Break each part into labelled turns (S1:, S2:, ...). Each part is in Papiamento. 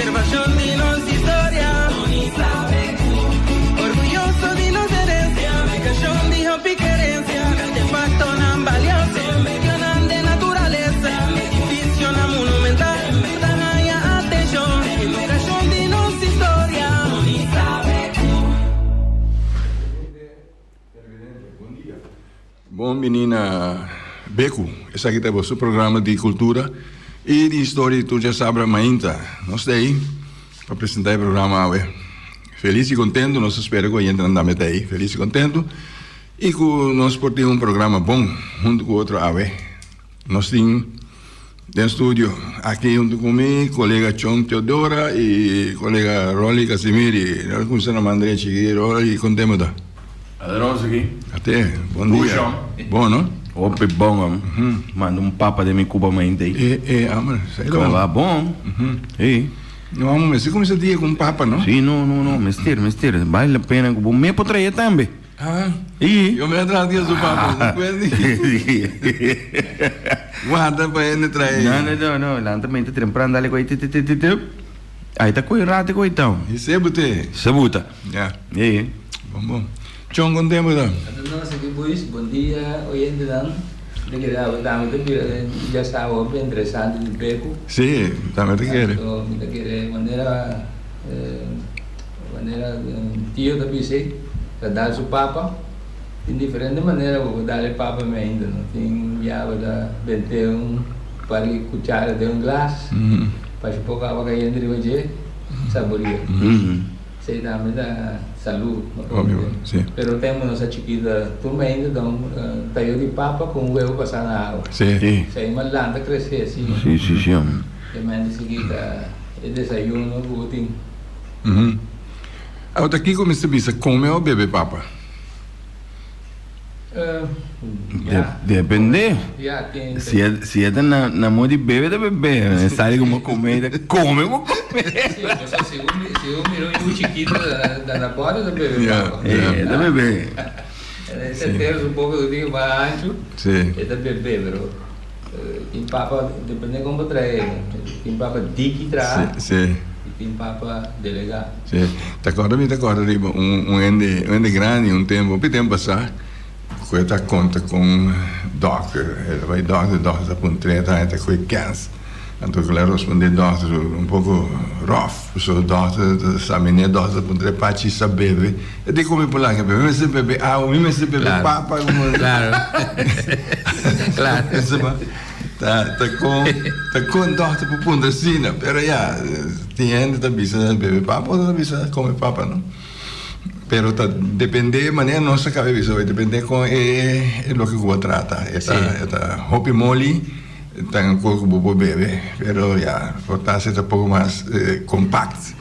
S1: Konservashon di nos historia. Orguyoso di nos herensia. Edukashon di hopi kerensia. Artefaktonan balioso. Medionan den naturalesa. Edifisionan monumental. Ta haña atenshon. Edukashon di nos historia.
S2: Bon bini na Beku. Esaki ta boso programa di kultura i di historia di tur djasabra mainta. Nos ta ei pa presenta e programa awe. Felis i kontentu, nos ta spera ku oyentenan tambe ta ei felis i kontentu i ku nos por tin un programa bon huntu ku otro awe. Nos tin den studio aki huntu ku mi kolega Chon Teodora i kolega Rolly Casimiri. Nos a kuminsá na man drechi aki. Rolly, kon tempu ta?
S3: Aderoso aki.
S2: Ate, bon dia.
S3: Chon.
S2: Bon, no?
S3: Hopi bon, hom. Manda un papa den mi cuba mainta ei.
S2: E, e, amor, sa
S3: Kon va bon. Si.
S2: No, amo, mester kuminsá dia ku un papa, no?
S3: Si, no, no, no, mester, mester. Bale la pena ku bo me por trae tambe.
S2: Ah,
S3: I.
S2: Yo me atrás di su papa, no puede. Guarda pa hende trae.
S3: No, no, no, no, lanta mente tempran dale cu ti ti ti ti ti. Ahí ta coy rato coy tao.
S2: Y sebute.
S3: Sebuta.
S2: Ya.
S3: E.
S2: Bon bon. Chon con tempo ta?
S4: Ata nos aki boys, bon dia oyentenan. Mi ta kere awe tambe ta bira ya sa hopi interesante di Beku.
S2: Si, tambe ta kere.
S4: Anto mi ta kere manera Manera tio ta bisa ei, ta dal su papa. Tin diferente manera ku bo dal e papa mi ainda no. Tin bia bo ta bente un par di kuchara den un glas, pasa poko awa kayente riba dje, saboria. Esei tambe ta salu. Pero tempu nos a chikito tur mi ainda ta un tayo di papa ku un huevo pasá na awa. Esei mi a lanta krese asina. E mente sigui ta e desayuno ku bo tin.
S2: Awor ta kiko mester bisa kome o bebe papa?
S3: Depende. Si e si e ta na na modo di bebe ta bebe. E sali como come ta come como come.
S4: Si, pasobra si un si un mira un yu chikito ta na bòrda ta bebe papa.
S3: E ta bebe.
S4: E sentero su boka su tin mas anchu e ta bebe pero tin papa depende kon bo trae tin papa diki traha. I tin papa delegá.
S2: Sí. Ta kòrda mi ta kòrda riba un un hende un hende grandi un tempu hopi tempu pasá ku e ta konta ku un dòkter. E ta bai dòkter, dòkter ta puntr'é ta e ta kohe kèns. Anto ku el a rospondé dòkter un poko ròf. Pasobra dòkter ta saminé, dòkter ta puntr'é pachi sa bebe. E di ku mi por laga bebe? Mi mester bebe awa, mi mester bebe papa.
S4: Klaro, klaro.
S2: Ta ta kon ta kon dòkter por puntra asina pero ya tin hende ta bisa bebe papa otro ta bisa kome papa no pero ta depende manera nos a kaba di bisa hoy depende kon e e loke ku bo trata e ta e ta hopi moli ta un kos ku bo por bebe pero ya por ta si ta poko mas kompakt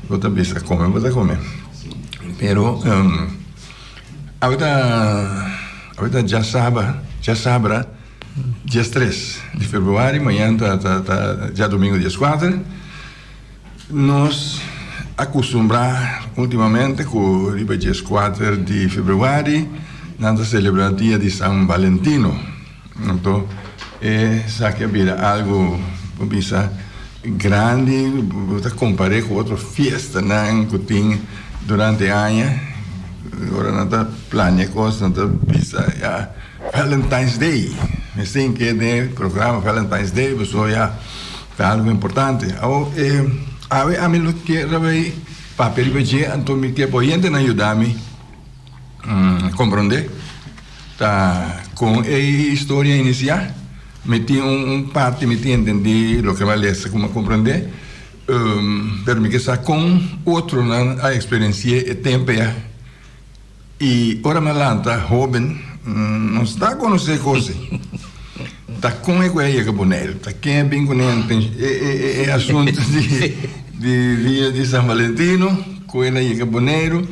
S2: bo ta bisa kome bo ta kome pero awe ta awe ta djasaba djasabra. Diestres di februari, mañan ta ta ta djadomingo dieskuater, nos a kustumbrá ultimamente ku riba dieskuater di februari nan ta selebrá dia di San Valentino. Anto esaki a bira algu bo bisa grandi, bo ta kompar'é ku otro fiestanan ku tin durante aña. Ora nan ta plania kos nan ta bisa ya. Valentine's Day, mester tin ke den e programa Valentine's Day pasobra ya ta algo importante. Awor e awe ami lo kier a bay papia riba dje anto mi ke por hendenan yuda mi comprende ta con e historia a inicia. Mi tin un parti mi tin entendi loke mi a lesa cu mi a comprende pero mi ke sa con otronan a experiencia e tempo ya. I ora mi a lanta hóben, no sta konosé kos ei. Ta kon e ku a yega Boneiru? Ta ken a bin kuné e asuntu di dia di San Valentino ku el a yega Boneiru?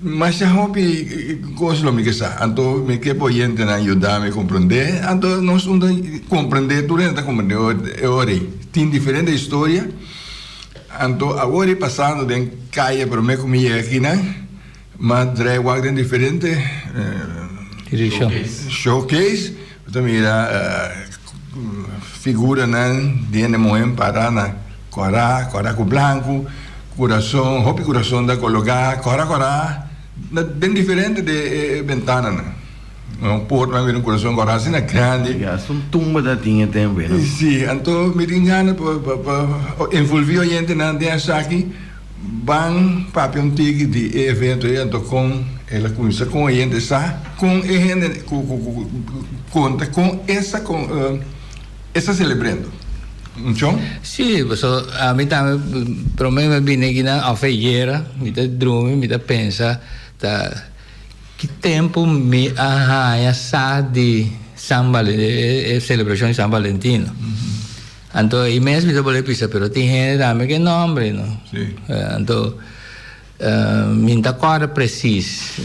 S2: Masha hopi kos lo mi ke sa. Anto mi ke pa oyentenan yuda mi komprendé. Anto nos un ta komprendé, tur hende ta komprendé e ora ei. Tin diferente historia. Anto awor ei pasando den kaya promé ku mi yega akinan. M'a drai wak den diferente showcase, bo ta mira figuranan di hende muhé pará na. Kòrá, kòrá ku blanku, kurason, hopi kurason ta kologá, kòrá kòrá na den diferente de e bentananan. Un porta mi a mira un kurason kòrá asina grandi.
S3: Ya, hasta un tumba ta tin e tempu ei, no?
S2: Sí, anto mi tin gana pa pa pa envolví oyentenan den esaki, ban papia un tiki di e evento ei, anto kon el a kuminsá, kon oyente sa, kon e hende ku ku ku konta kon esa kon. E sta celebrendo un chon?
S4: Sí, paso ami tambe prome mi a bini aki nan of ayera mi ta drumi mi ta pensa ta ki tempo mi a haña sa di San e celebracion di San Valentino. Anto ei mes mi ta bolbe bisa pero tin hende tambe ke nombre no. Anto Mi no ta kòrda presis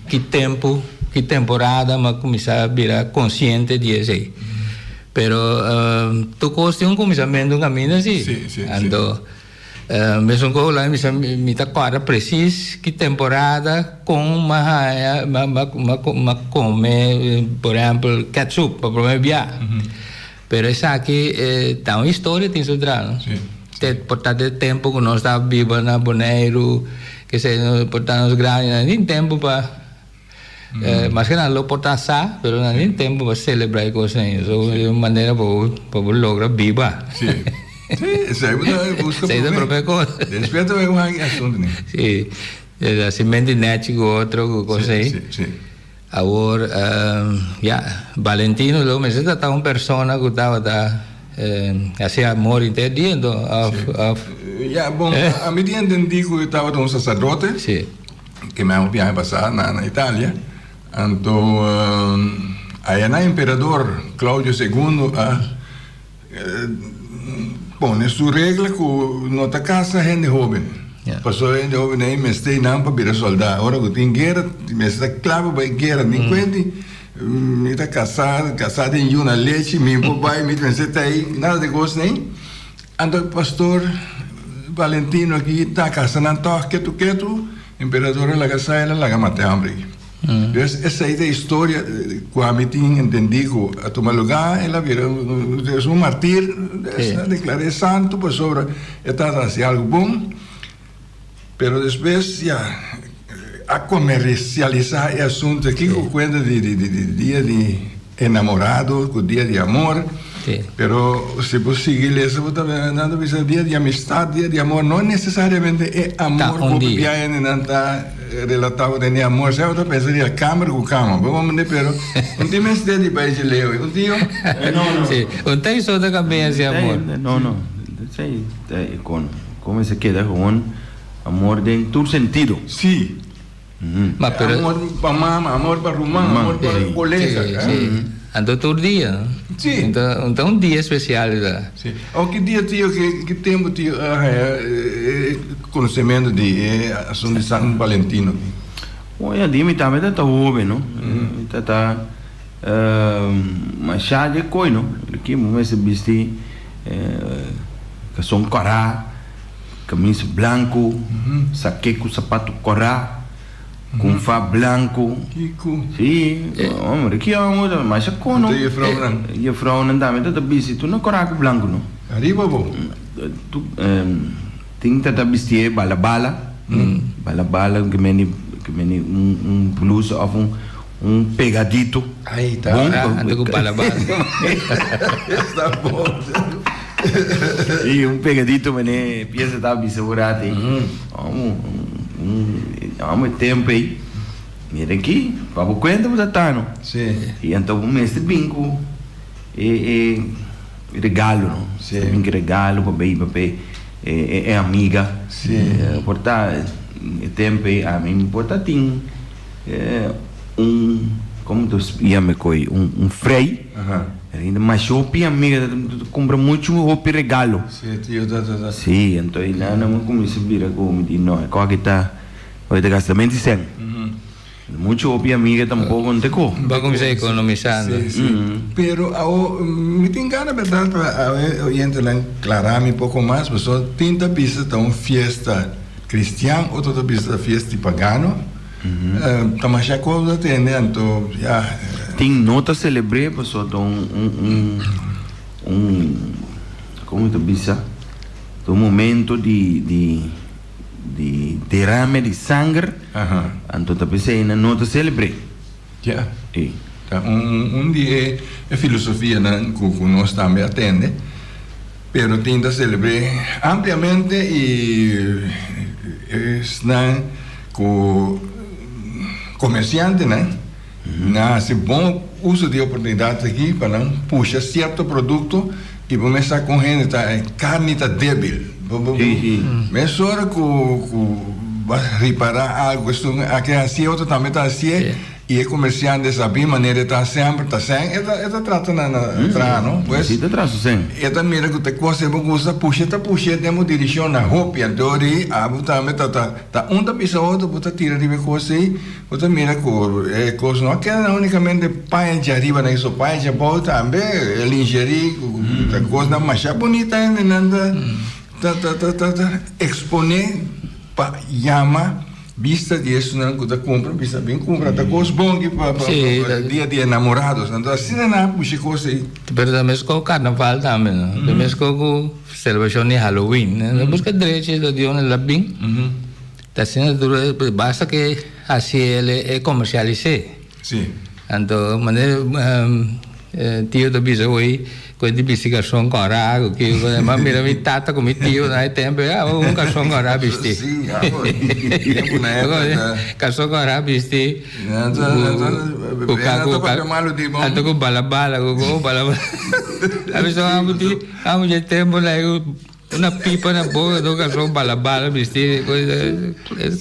S4: ki tempu, ki temporada mi a kuminsá bira konsiente di esei. Pero tur kos tin un kuminsamentu un kaminda si. Anto mesun kos ku mi bisa mi ta kòrda presis ki temporada kon mi a haña mi a kome por ehèmpel ketchup pa promé bia. Pero esaki ta un historia tin su tras, no? Te por ta de tempo ku nos ta biba na Boneiru, ke se por ta nos grandinan tin tempo pa maske nan lo por ta sa, pero nan tin tempo pa selebrá e kosnan ei. So e un manera pa bo pa bo logra biba.
S2: Sí. Sí, esei bo ta buska
S4: Esei ta promé kos.
S2: Despues ta bai wak e asuntu ni.
S4: Sí. Hasimentu di nechi ku otro ku kos ei.
S2: Sí, sí.
S4: Awor, ya, Valentino lo mester ta ta un persona cu tabata haci amor henter dia enton, of, of.
S2: Ya, bon, ami tin entendi cu e tabata un sacerdote.
S4: Si.
S2: Ke mi a biaha pasa na na Italia. Anto, aya na emperador Claudio Segundo a Pone su regla ku no ta kasa hende hoben. Pasobra hende hoben ei mester ei nan pa bira soldá. Ora ku tin guera, mester ta kla pa bai guera. Mi kuenti, mi ta kasá, kasá den yu na lechi, mi por bai, mi mester ta ei, nada di kos nei. Anto pastor Valentino aki ta kasa nan tòg ketu ketu, emperador a laga sa, el a laga mata e hòmber aki. Dus esei ta historia ku ami tin entendí ku a tuma lugá, el a bira un martir, a deklar'é santu pasobra e tabata hasi algu bon, pero despues ya a komersialisá e asuntu aki ku kuenta di dia di enamorado ku dia di amor, pero si bo sigui lesa bo ta mira nan ta bisa dia di amistad, dia di amor, no nesesariamente e amor ku hopi bia hendenan ta relatá ku tene amor, sea bo ta pensa di kamer ku kama, bo mende pero un tin mester di bai dje leu, un tio?
S4: Sí, un ta iso ta kambia si amor.
S3: No, no, esei ta e kon, kon mester keda gewoon amor den tur sentido.
S2: Sí.
S4: Ma pero.
S2: Amor pa mama, amor pa ruman, amor pa colega.
S4: Sí, sí. Anto tur dia, no?
S2: Sí.
S4: Anto, anto un dia especial ta.
S2: Sí. O ki dia tio, ki, ki tempo tio a haya e conocemento di e asunto di San Valentino?
S3: Oye, di mi tambe ta ta hoben, no? Mi ta ta masha dje koe, no? Ki mi mester bisti kason kòrá. Camisa blanco, saké cu sapato corá, cu un fa blanco.
S2: Kico?
S3: Sí, hombre, ki homber ta masha cono.
S2: Anto juffrouwnan?
S3: Juffrouwnan tambe ta ta bisti tur na corá cu blanco no.
S2: Ariba bo?
S3: Tu, tin ta ta bistié bala bala, bala bala ke meni, ke meni un un blusa of un un pegadito.
S2: Ay, ta.
S3: Bon.
S4: Anto cu bala bala.
S2: Esta bon.
S3: Y un pegadito mene pieza ta bisa un rato ey. Amo, amo e tempo ey. Mira aki, pa bo cuenta bo ta tano.
S2: Sí.
S3: Y anto bo mester bin cu e e regalo no.
S2: Sí.
S3: Bin cu regalo pa bay pa e e amiga.
S2: Sí.
S3: Por ta e tempo ey ami por ta tin un como ta yama e coy un un frey.
S2: Aha.
S3: Ainda mas hopi amiga ta cumpra mucho hopi regalo.
S2: Sí, tio ta ta ta.
S3: Sí, anto e nana mi cuminsa bira cu mi di no, e coki ta hoy ta gasta menti cen. Mucho hopi amiga tampoco no ta co.
S4: Bo a cuminsa economisando.
S2: Sí, sí. Pero awo mi tin gana berdad pa awe oyentenan clara mi poco mas, pasobra tin ta bisa ta un fiesta cristian, otro ta bisa ta fiesta di pagano. Ta masha cos ta tende anto ya.
S3: Tin no ta celebr'é pasobra ta un un un un como ta bisa? Ta un momento di di di derame di sanger, anto ta p'esei nan no ta selebr'é.
S2: Ya. Ta un un di e e filosofianan ku ku nos tambe a tende, pero tin ta selebr'é ampliamente i esnan ku komersiantenan Nan hasi bon uso di e oportunidat aki pa nan pusha sierto produkto i bo mes sa kon hende ta e karni ta debil. Bo bo mesora ku ku bo a ripará algu esun aki a hasié otro tambe ta hasié i e komersiante sa bin manera e ta semper ta sèn e ta e ta trata na na traha no pues
S3: Si ta traha su sèn.
S2: e ta mira ku ta kos e bo gusta pusha ta pusha den bo dirishon na hopi anto di abo tambe ta ta ta un ta bisa otro bo ta tira riba e kos ei. Bo ta mira ku e kos no a keda únikamente paña djariba na eso, paña djabou tambe, e lingerie ku ta kosnan masha bunita hende nan ta ta ta ta ta eksponé pa yama bista di esunnan ku ta kumpra bisa bin kumpra ta kos bon aki pa pa dia di enamorados. Anto asina nan a pusha e kos ei.
S4: Pero ta meskos ku karnaval tambe no, ta meskos ku selebrashon di Halloween. Nan buska drechi di unda el a bin. Ta asina duro basta ke hasi el e komersialis'é.
S2: Sí.
S4: Anto manera tio ta bisa hoy ku e di bisti karson kòrá ku ki ma mira mi tata ku mi tio na e tempu e un karson kòrá bisti.
S2: Sí, abo tempu na e tata.
S4: Karson kòrá bisti
S2: ku
S4: anto ku bala bala ku ku bala bala. A bisa amo di amo dje tempu na e. Una pipa na boca do garçom bala bala bisti e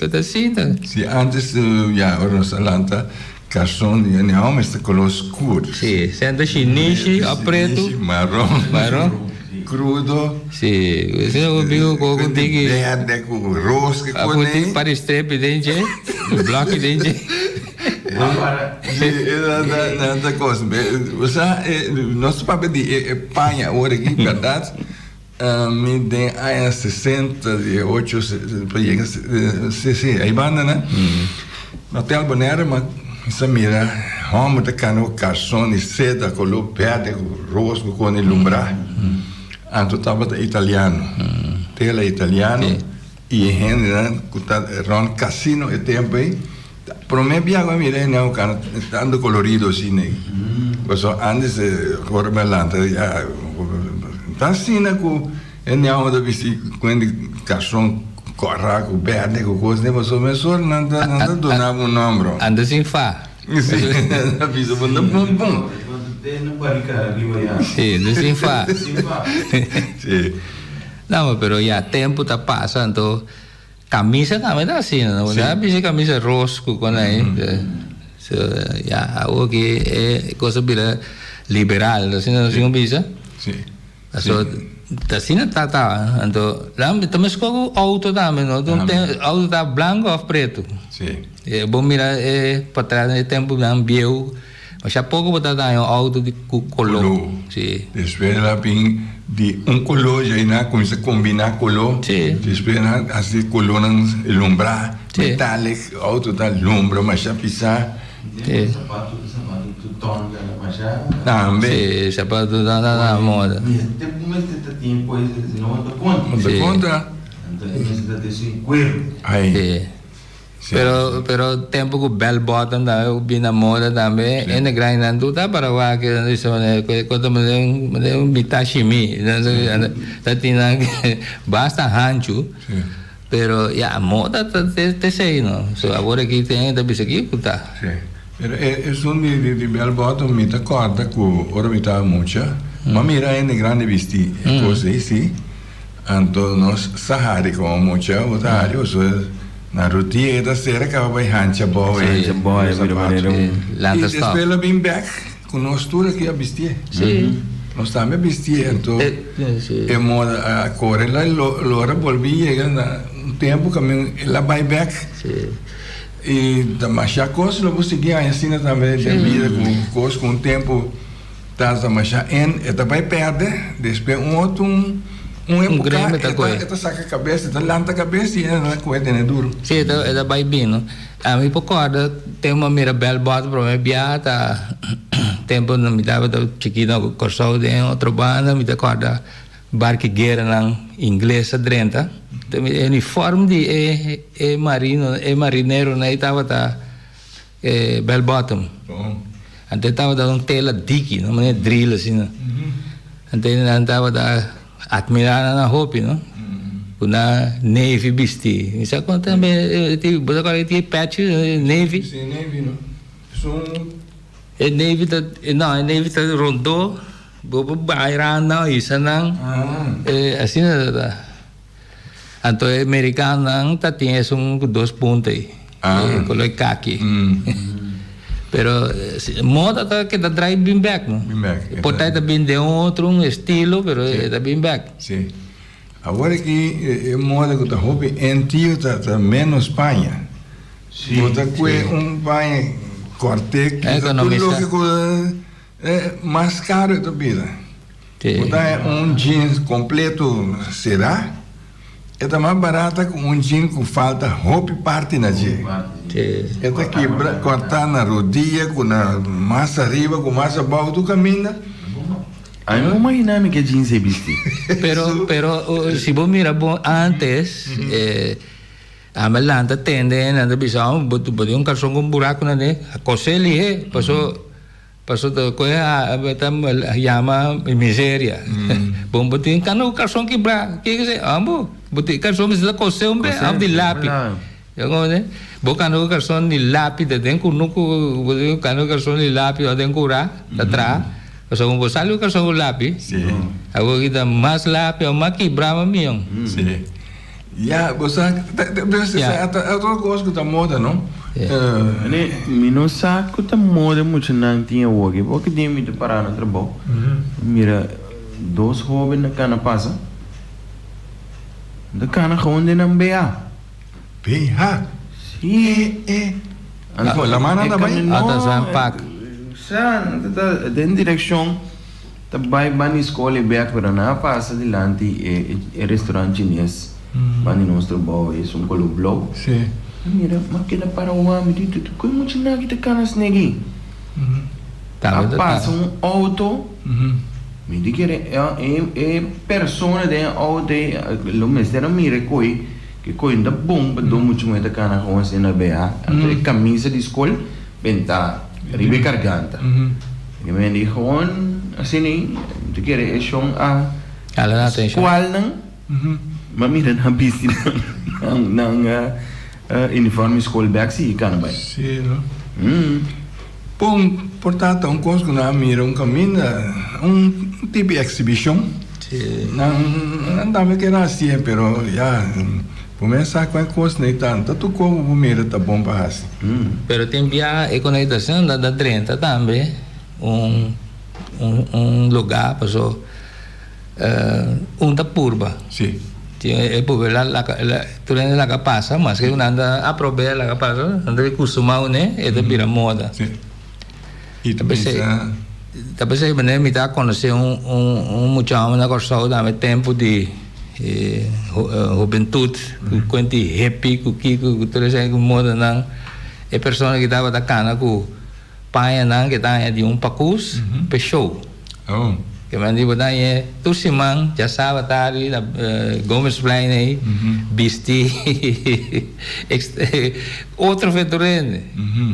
S4: ta asina.
S2: Si antes ya ora nos a lanta garçom di hende homber ta color scur.
S4: Si, senta shinishi of pretu.
S2: Shinishi, maron.
S4: Maron.
S2: Crudo.
S4: Si, asina bo biba cu un tiki.
S2: Berde cu ros cu
S4: cone. Un tiki par di strepi den dje, bloki den dje.
S2: Si, e ta cos. Bo sa, nos ta papia di e paña awor aki, berdad. Mi den aña 68 pa yega si si ei banda nan na hotel Bonaire mi sa mira homber ta cana cu carson di seda color berde cu ros cu con di lumbra anto tabata italiano tela italiano y e hendenan cu ta rond casino e tempo ei prome bia cu mi mira hendenan cu cana tanto colorido asina ei pasobra antes ora mi a lanta ya ta asina cu hendenan ta bisti cu hende carson cora cu berde cu cos pasobra mesora nan ta duna bo un nomber.
S4: Anda sin fa.
S2: Si, nan ta bisa bo ta bun bun.
S4: Si, anda sin fa.
S2: Si.
S4: No, pero ya tempo ta pasa anto camisa tambe ta asina no? Bo ta bisti camisa ros cu con ahi. So ya awor ki e cosa bira liberal asina nos tin bisa.
S2: Si.
S4: So ta asina ta ta anto ta mesco cu auto tambe no auto ta blanco of preto.
S2: Si.
S4: Bo mira e patras e temponan bieu. Masha poko bo ta daña un auto di ku koló.
S2: Koló.
S4: Sí.
S2: Despues el a bin di un koló djei nan a kuminsá kombiná koló.
S4: Sí.
S2: Despues nan a hasi kolónan lumbrá,
S4: Sí.
S2: metallic, auto ta lumbra masha pisá.
S4: Sí.
S3: Sapatu, sapatu tu ton ta masha.
S2: Tambe.
S4: Sí, sapatu ta ta na moda.
S3: Mester ku mester ta tin pues si no bo ta konta.
S2: Bo ta
S4: Sí.
S2: konta.
S3: Anto e mester ta tin su kueru.
S2: Ai.
S4: Sí. Pero pero tempo cu bell bottom tambe bin na moda tambe hende grandinan tur ta para wak nan bisa manera cu e cosa manera un mitad shimi ta tin nan basta hanchu pero ya moda ta ta esey no so awor aki tin hende ta bisa kico ta.
S2: Si pero esun di bell bottom mi ta corda cu ora mi taba mucha mi a mira hende grandi bisti e cos ey si. Anto nos sa hari como mucha, bo ta hari pasobra na rutia e ta sera caba bay hancha abou e
S3: Hancha abou e bira manera un.
S2: Y despues lo bin bek cu nos tur aki a bistié. Nos tambe a bistié anto e moda a core la lo ora bolbi yega na un tempo caminda el a bay bek y ta masha cos lo bo sigui haña asina tambe den bida cu cos cu un tempo. Ta masha en e ta bai perde, despues un otro un un epoca e ta e ta saca cabes, e ta lanta cabes y e ta coge tene duro.
S4: Si e ta e ta bai bini. Ami por corda tempo mi a mira bell bottom prome bia ta tempo mi tabata chikito na Corsou den otro banda mi ta corda. Barki gueranan ingles a drenta. E uniform di e e marino e marineronan ei tabata e bell bottom. Anto e tabata un tela diki, no manera drill asina. Anto nan tabata admira nan a hopi, no? Ku nan navy bisti. Mi sa kon tambe bo ta kòrda e patch navy?
S2: Si, navy no. Esun.
S4: E navy ta, no, e navy ta rondó. Bo por bai randa hisa nan asina ta ta. Anto e merikanonan ta tin esun ku dos punta ei, e kolor kaki. Pero moda ta keda drai bin bek no. Por ta e ta bin den otro un estilo pero e ta bin bek.
S2: Si. Awor aki e moda ku ta hopi entio ta menos paña. Bo ta kue un paña kòrte kisa tur loke ku. E mas caro e ta bira. Bo ta haña un jeans completo será, e ta mas barata cu un jeans cu falta hopi parti na dje. E ta kibra, corta na rodia cu na mas ariba cu mas abao tur caminda.
S3: Ami no imagina mi ke jeans e bisti.
S4: Pero, pero si bo mira bon antes, ami a lanta tende nan ta bisa, bo tin un carson cu un buraco na dje, a cose lihe, paso. Pasobra ta koe a ta yama miseria. Bon bo tin kanda ku karson kibrá. Ke ke ambo bo tin karson mester ta kose un be òf di lapi. Ya komprende? Bo kanda ku karson di lapi ta den kunuku bo tin kanda ku karson di lapi òf den kurá ta traha. Pasobra bo sali ku karson ku lapi awor ki ta mas lapi òf mas kibrá mas mion.
S2: Si. Ya, bo sa, ta otro kos ku ta moda, no?
S3: Mane, mi no sa ku ta moda muchanan tin awor aki. Poki dia mi ta pará na trabou, mi mira dos hóben na kana pasa, ta kana gewoon den nan BH.
S2: BH?
S3: Sí.
S2: E, e. Anto, laman nan ta bai?
S4: Ata sa pak.
S3: Sa, nan ta den direkshon. Ta bai banda di skol e bek pero nan a pasa dilanti e e restaurant chines banda di nos trabou es un kolo blou.
S2: Sí.
S3: Mi mira mi a keda para wak mi di koe mucha nan aki ta kana snegi. A pasa un auto mi di kere e e persona den e auto ei lo mester a mira e koe ke koe no ta bon pa don mucha muher ta kana gewoon asina na BH anto e camisa di skol benta riba e karganta. Mi men di gewoon asina ei, mi ta kere e shon a
S4: Hala nan atencion.
S3: skual nan, ma mira nan bisti nan nan uniforme skol bek si kana bai.
S2: Sí, no? Pon por ta ta un kos ku nan a mira un kaminda, un tipo di eksibishon. Nan nan tambe kere hasié, pero ya, bo mes sa ku e kosnan ei ta, ta tur kos ku bo mira ta bon pa hasi.
S4: Pero tin bia e konektacion ta drenta tambe un un lugar paso un ta purba.
S2: Sí.
S4: Tin e purba la laga tur hende laga pasa maske ku nan ta aprob'é laga pasa nan ta kustumá kuné e ta bira moda.
S2: Sí. I ta bisa.
S4: Ta p'esei manera mi ta konosé un un mucha hòmber na Kòrsou tambe tempu di hubentut ku kuenti hippie ku kiko ku tur esei ku modanan e persona ki tabata kana ku pañanan ke ta haña di un pakus p'e show. Ke men di bo ta hañ'e tur siman djasaba tardi na Gomezplein ei bisti otro fe tur hende.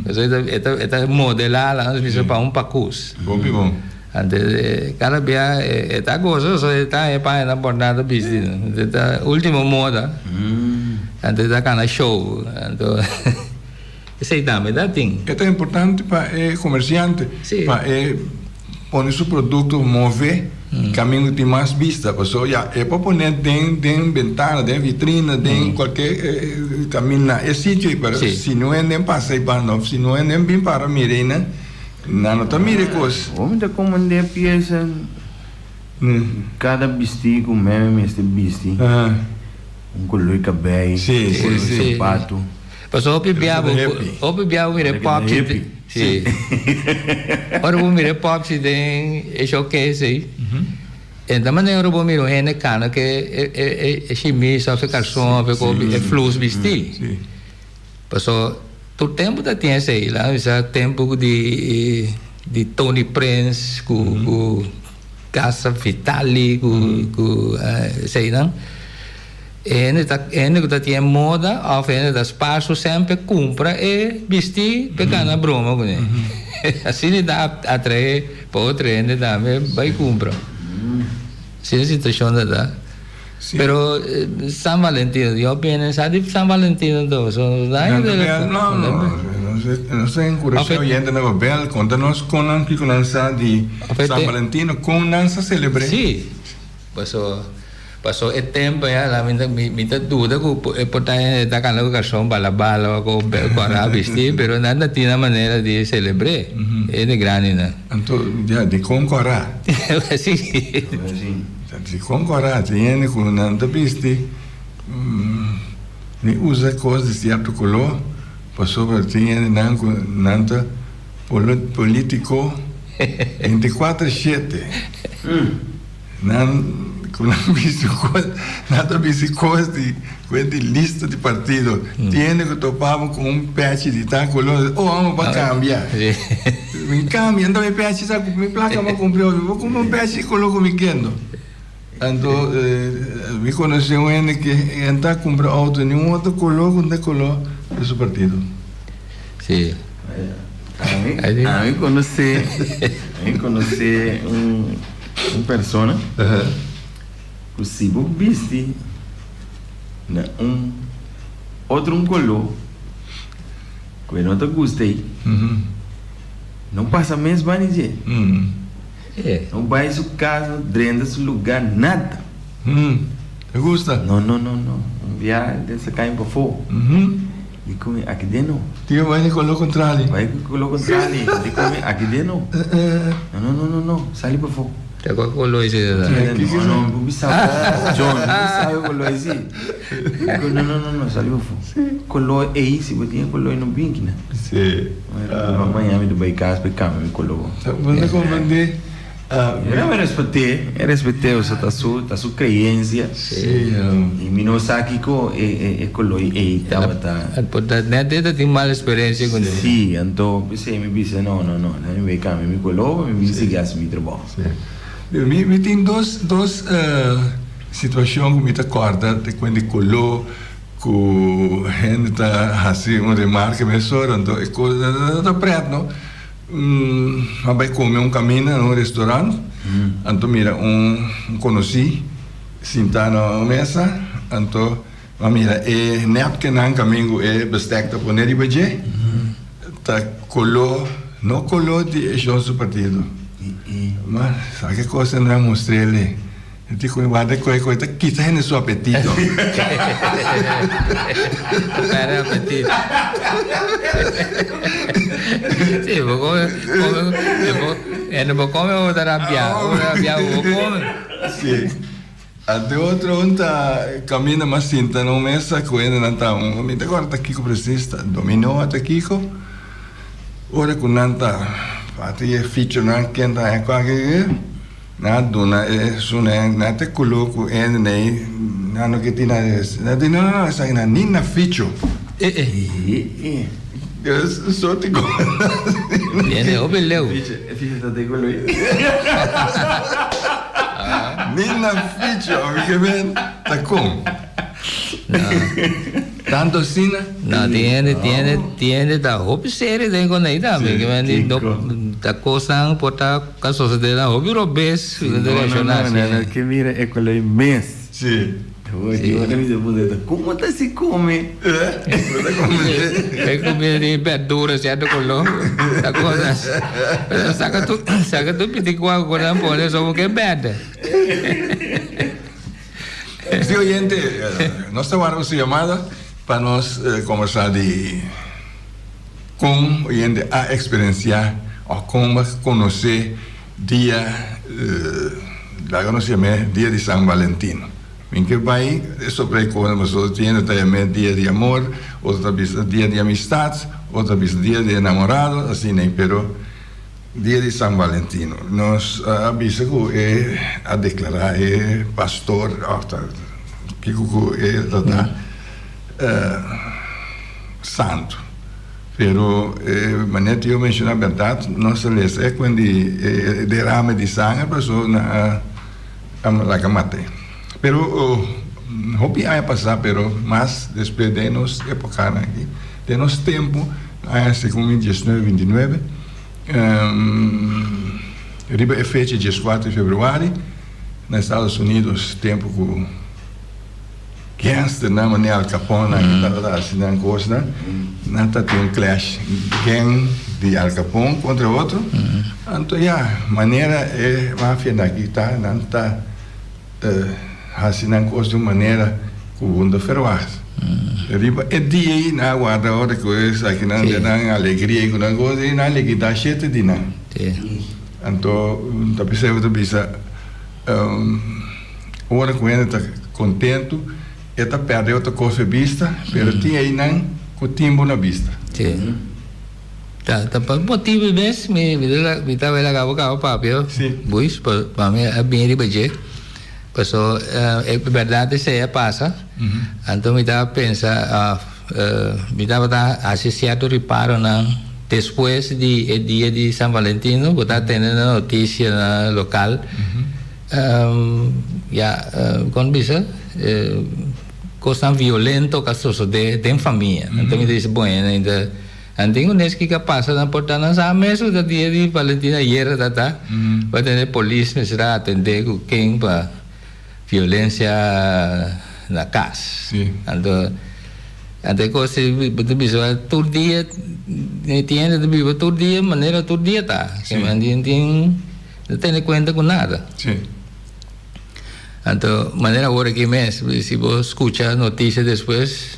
S4: Pasobra e ta e ta modelá laga nos bisa pa un pakus.
S2: Hopi bon.
S4: Anto kada bia e ta gosa pasobra e ta haña pañanan bòrná ta bisti. E ta ultimo moda. Anto e ta kana show. Anto Esei tambe ta tin.
S2: E ta importante pa e comerciante pa e pone su producto move caminda cu tin mas bista pasobra ya e por pone den den bentana den vitrina den cualke caminda na e sitio ei pero si no hende pasa ei banda of si no hende bin para mira einan nan no ta mira e cos.
S3: Hopi ta comende pieza cada bisti cu meme mester bisti un color cabey un color zapato.
S4: Pasobra hopi bia bo hopi bia bo mira e popchi si ora bo mira e popchi den e showcase ei e ta manera ora bo mira un hende kana ke e e shimis of e karson of e kobi e flus bisti pasobra tur tempu ta tin esei laga mi bisa tempu di di Tony Prince ku ku. Casa Vitali ku ku eseinan. E hende ta e hende ku ta tin e moda òf e hende ta spaar su sèn p'e kumpra e bistí p'e gana broma kuné. Asina e ta atraé pa otro hende tambe bai kumpra. Asina e situashon ta ta. Pero San Valentino, yo bini sa di San Valentino anto so no ta
S2: No, no, no, nos ta enkurashá oyentenan pa bèl konta nos kon nan kiko nan sa di San Valentino, kon nan sa selebr'é.
S4: Sí, paso paso e tempo ya la mi ta mi ta duda ku e por ta hende ta kanda ku karson bala bala o ku kòrá bistí pero nan ta tin nan manera di selebr'é hende grandinan.
S2: Anto ya dikon kòrá?
S4: Sí.
S2: Si kon kòrá tin hende ku nan ta bisti ni usa kos di sierto koló pasobra tin hendenan ku nan ta polítiko bintikuater shete. Nan ku nan bisti kos nan ta bisti kos di ku e di lista di partido. Tin hende ku topa bo ku un pèchi di tal koló oh amo pa kambia. Mi kambia anto mi pèchi sa ku mi plaka mi a kumpra mi por kumpra un pèchi koló ku mi kendo. Anto mi konosé un hende ke e ta kumpra outo ni un otro koló ku no ta koló di su partido.
S4: Sí.
S3: Ami konosé ami konosé un un persona ku si bo bisti na un otro un koló ku e no ta gusta ei no pasa mes bani dje. No bai su kas, no drenta su lugá, nada.
S2: Te gusta?
S3: No, no, no, no. Un bia den sa kaña pafó. Di kome aki den no.
S2: Tio bai di koló kontrali.
S3: Bai di koló kontrali. Di kome aki den no. No, no, no, no, no. Sali pafó.
S4: Ta kua koló esei ta?
S3: No, no, mi por bisa bo. John, mi por sabe koló esei. No, no, no, no, sali pafó. Koló ei, si bo tin e koló ei no bin kinan.
S2: Sí.
S3: Mañana mi ta bai kas pa e kambia mi koló.
S2: Bo ta komprendé?
S3: Mi a respet'é, mi a respet'é, pasobra ta su, ta su kreensia.
S2: Sí.
S3: I mi no sa kiko e koló ei tabata.
S4: Por ta nèt e ta tin mal eksperensia kuné.
S3: Sí, anto p'esei mi bisa no, no, no, mi bai kambia mi koló pa mi bin sigui hasi mi trabou.
S2: Sí. Mi, mi tin dos, dos situashon ku mi ta kòrda te kuenta di koló. Ku hende ta hasi un remarke mesora, anto e kos no ta pret no. A bai kome un kaminda na un restaurant, anto mira un konosí sintá na un mesa, anto a mira e napkinnan kaminda ku e bestek ta pone riba dje, ta koló, no koló di e shon su partido. Ma sa ke kos nan a mustr'el. E di cu warda coe coe ta kita hende su apetito.
S4: Ta perde apetito. Si, bo come, come, e bo, e no bo come bo ta rabia, bo ta rabia bo come.
S2: Si. A de otro un ta caminda mas sinta na un mesa cu hendenan ta un, mi ta corda ta kico precies, ta dominó ta kico. Ora cu nan ta parti e fichonan ken ta haña cualke ke. Nan a duna e esunnan nan ta kolo ku hende nei nan no ke tin nada di nan di no no no esaki nan ni na ficho. Sorti kos asina.
S4: Hende hopi leu.
S3: E ficho ta den kolo ei.
S2: Ni na ficho mi ke men ta kon. Tanto asina?
S4: No, tin hende, tin hende, tin hende ta hopi serio den con ei tambe. Ke men di no, ta cosnan por ta ka sosode nan hopi robes
S3: No, no, no, no, no ke mira e color mes.
S2: Si.
S3: Oye, ora mi ta puntra ta como ta si come?
S4: E comida di verdura cierto color, ta cosas. Pero saca tu, saca tu piticua cu nan pone so ke berde.
S2: Si oyente, nos ta warda su yamada pa nos kombersá di kon oyente a eksperensiá òf kon bo a konosé dia, laga nos yam'é dia di San Valentino. Mi ke bai sobre e kos pasobra tin hende ta yam'é dia di amor, otro ta bisa dia di amistat, otro ta bisa dia di enamorado, asina ei, pero. Dia di San Valentino. Nos a bisa ku e a deklará e pastor òf ta kiko ku e ta ta santu. Pero manera cu yo menciona berdad nos ta lesa e cuen di e derame di sanger paso nan a laga mate. Pero hopi aña pasa pero mas despues den nos epocanan aki den nos tempo aña segun mi diesnuebe bintinuebe riba e fecha dieskuater di februari na Estados Unidos tempo cu Gangsternan manera Al Caponenan ku tabata hasi nan kosnan, nan ta tin un clash gang di Al Capone kontra otro. Anto ya, manera e mafianan aki ta, nan ta hasi nan kos di un manera ku bo no ta ferwagt. Riba e dia ei nan a warda ora ku esakinan den nan alegria ku nan kos ei, nan a likidá shete di nan. Anto ta p'esei bo ta bisa. Ora ku hende ta kontentu, e ta pèrdè otro kos e bista, pero tin einan ku tin bo na bista.
S4: Sí. Ta, ta pa motibu mes mi, mi ta, mi ta wela kaba kaba papia,
S2: Sí.
S4: Buis, pa, pa mi a bini riba dje. Paso, e bèrdat esei a pasa. Anto mi ta pensa, mi tabata hasi sierto riparonan despues di e dia di San Valentino, bo ta tende na notisianan lokal. Ya, kon bisa, kosnan violento ka sosodé den famia. Anto mi ta bisa, bon, e ta, nan tin un esaki ka pasa nan por ta nan sa mes ku ta dia di Valentina ayera ta ta, bo a tende polis mester a atendé ku ken pa violensia na kas. Anto, anto e kos ei bo ta bisa tur dia, tin hende ta biba tur dia manera tur dia ta. Tin. No tene kuenta ku nada.
S2: Sí.
S4: Anto, manera awor aki mes, si bo skucha notisia despues,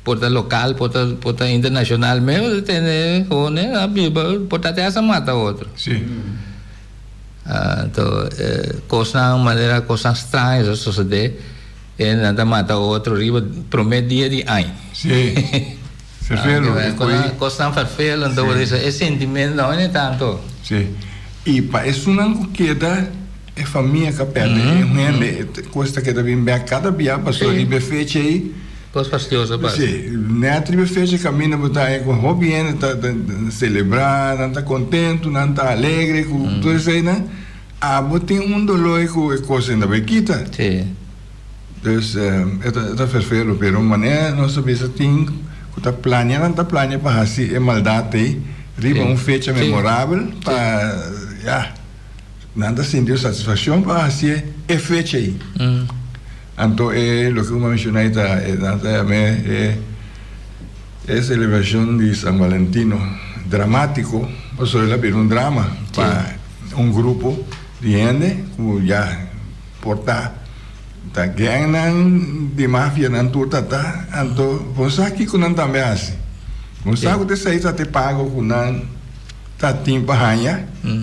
S4: por ta lokal, por ta, por ta internashonal mes, bo ta tende honen a biba, por ta te hasta mata otro.
S2: Sí.
S4: Anto, kosnan, manera kosnan straño sa sosodé, e nan ta mata otro riba promé dia di aña.
S2: Sí. Fervelo, e koe.
S4: Kosnan fervelo, anto bo bisa e sentimento no e tanto.
S2: Sí. I pa esunnan ku keda, e famia ka pèrdè e hende, e kos ta keda bin bèk kada bia pasobra riba e fecha ei.
S4: Kos fastioso pasa.
S2: Sí, nèt riba e fecha kaminda bo ta haña ku hopi hende ta selebrá, nan ta kontentu, nan ta alegre ku tur eseinan, abo tin un doló ku e kos ainda bai kita.
S4: Sí.
S2: Dus e ta ferfelo, pero manera nos ta bisa tin ku ta plania nan ta plania pa hasi e maldat ei riba un fecha memorabel pa ya nan ta sinti un satisfakshon pa hasi e fecha ei. Anto e loke ku mi a menshona ei ta nan ta yam'é e e selebrashon di San Valentino dramatiko pasobra el a bira un drama pa un grupo di hende ku ya por ta Ta gangnan di mafianan tur ta ta, anto bo sa kiko nan tambe hasi. Bo sa ku ta esei ta te pago ku nan ta tin pa haña,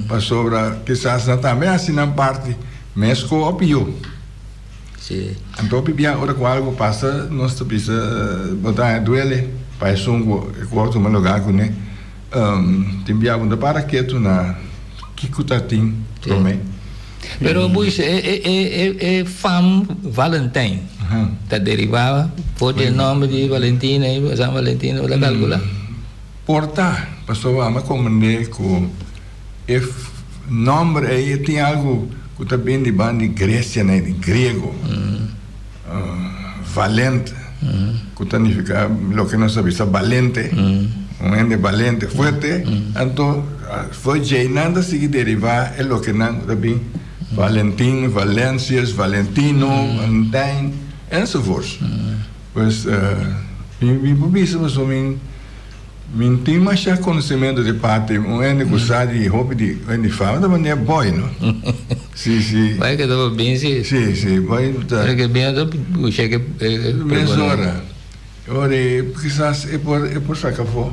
S2: pasobra kisas nan tambe hasi nan parti mesko o pio. Anto hopi bia ora ku algo pasa nos ta bisa bo ta haña duele pa esun ku e ku a tuma lugar kuné. Tin bia bo no ta para ketu na kiko ta tin promé.
S4: Pero Buis, e e e e fam Valentijn ta derivá for di e nòmber di Valentina i San Valentino, bo ta kalkulá?
S2: Por ta, pasobra ami a komprendé ku e nòmber ei e tin algu ku ta bin di banda di Gresia, di griego. Valent, ku ta nifiká loke nos ta bisa balente, un hende balente, fuerte, anto for djei nan ta sigui derivá e loke nan ta bin Valentin, Valencius, Valentino, Valentijn, enzovoorts. Pues mi por bisa pasobra mi. Mi no tin masha konosementu di parti un hende ku sa di hopi di hende di fama ta manera boy no. Si si.
S4: Bai ke ta bin si.
S2: Si si boy ta.
S4: Ora ke bin ta busha ke
S2: Mesora. Ora e kisas e por e por saka afó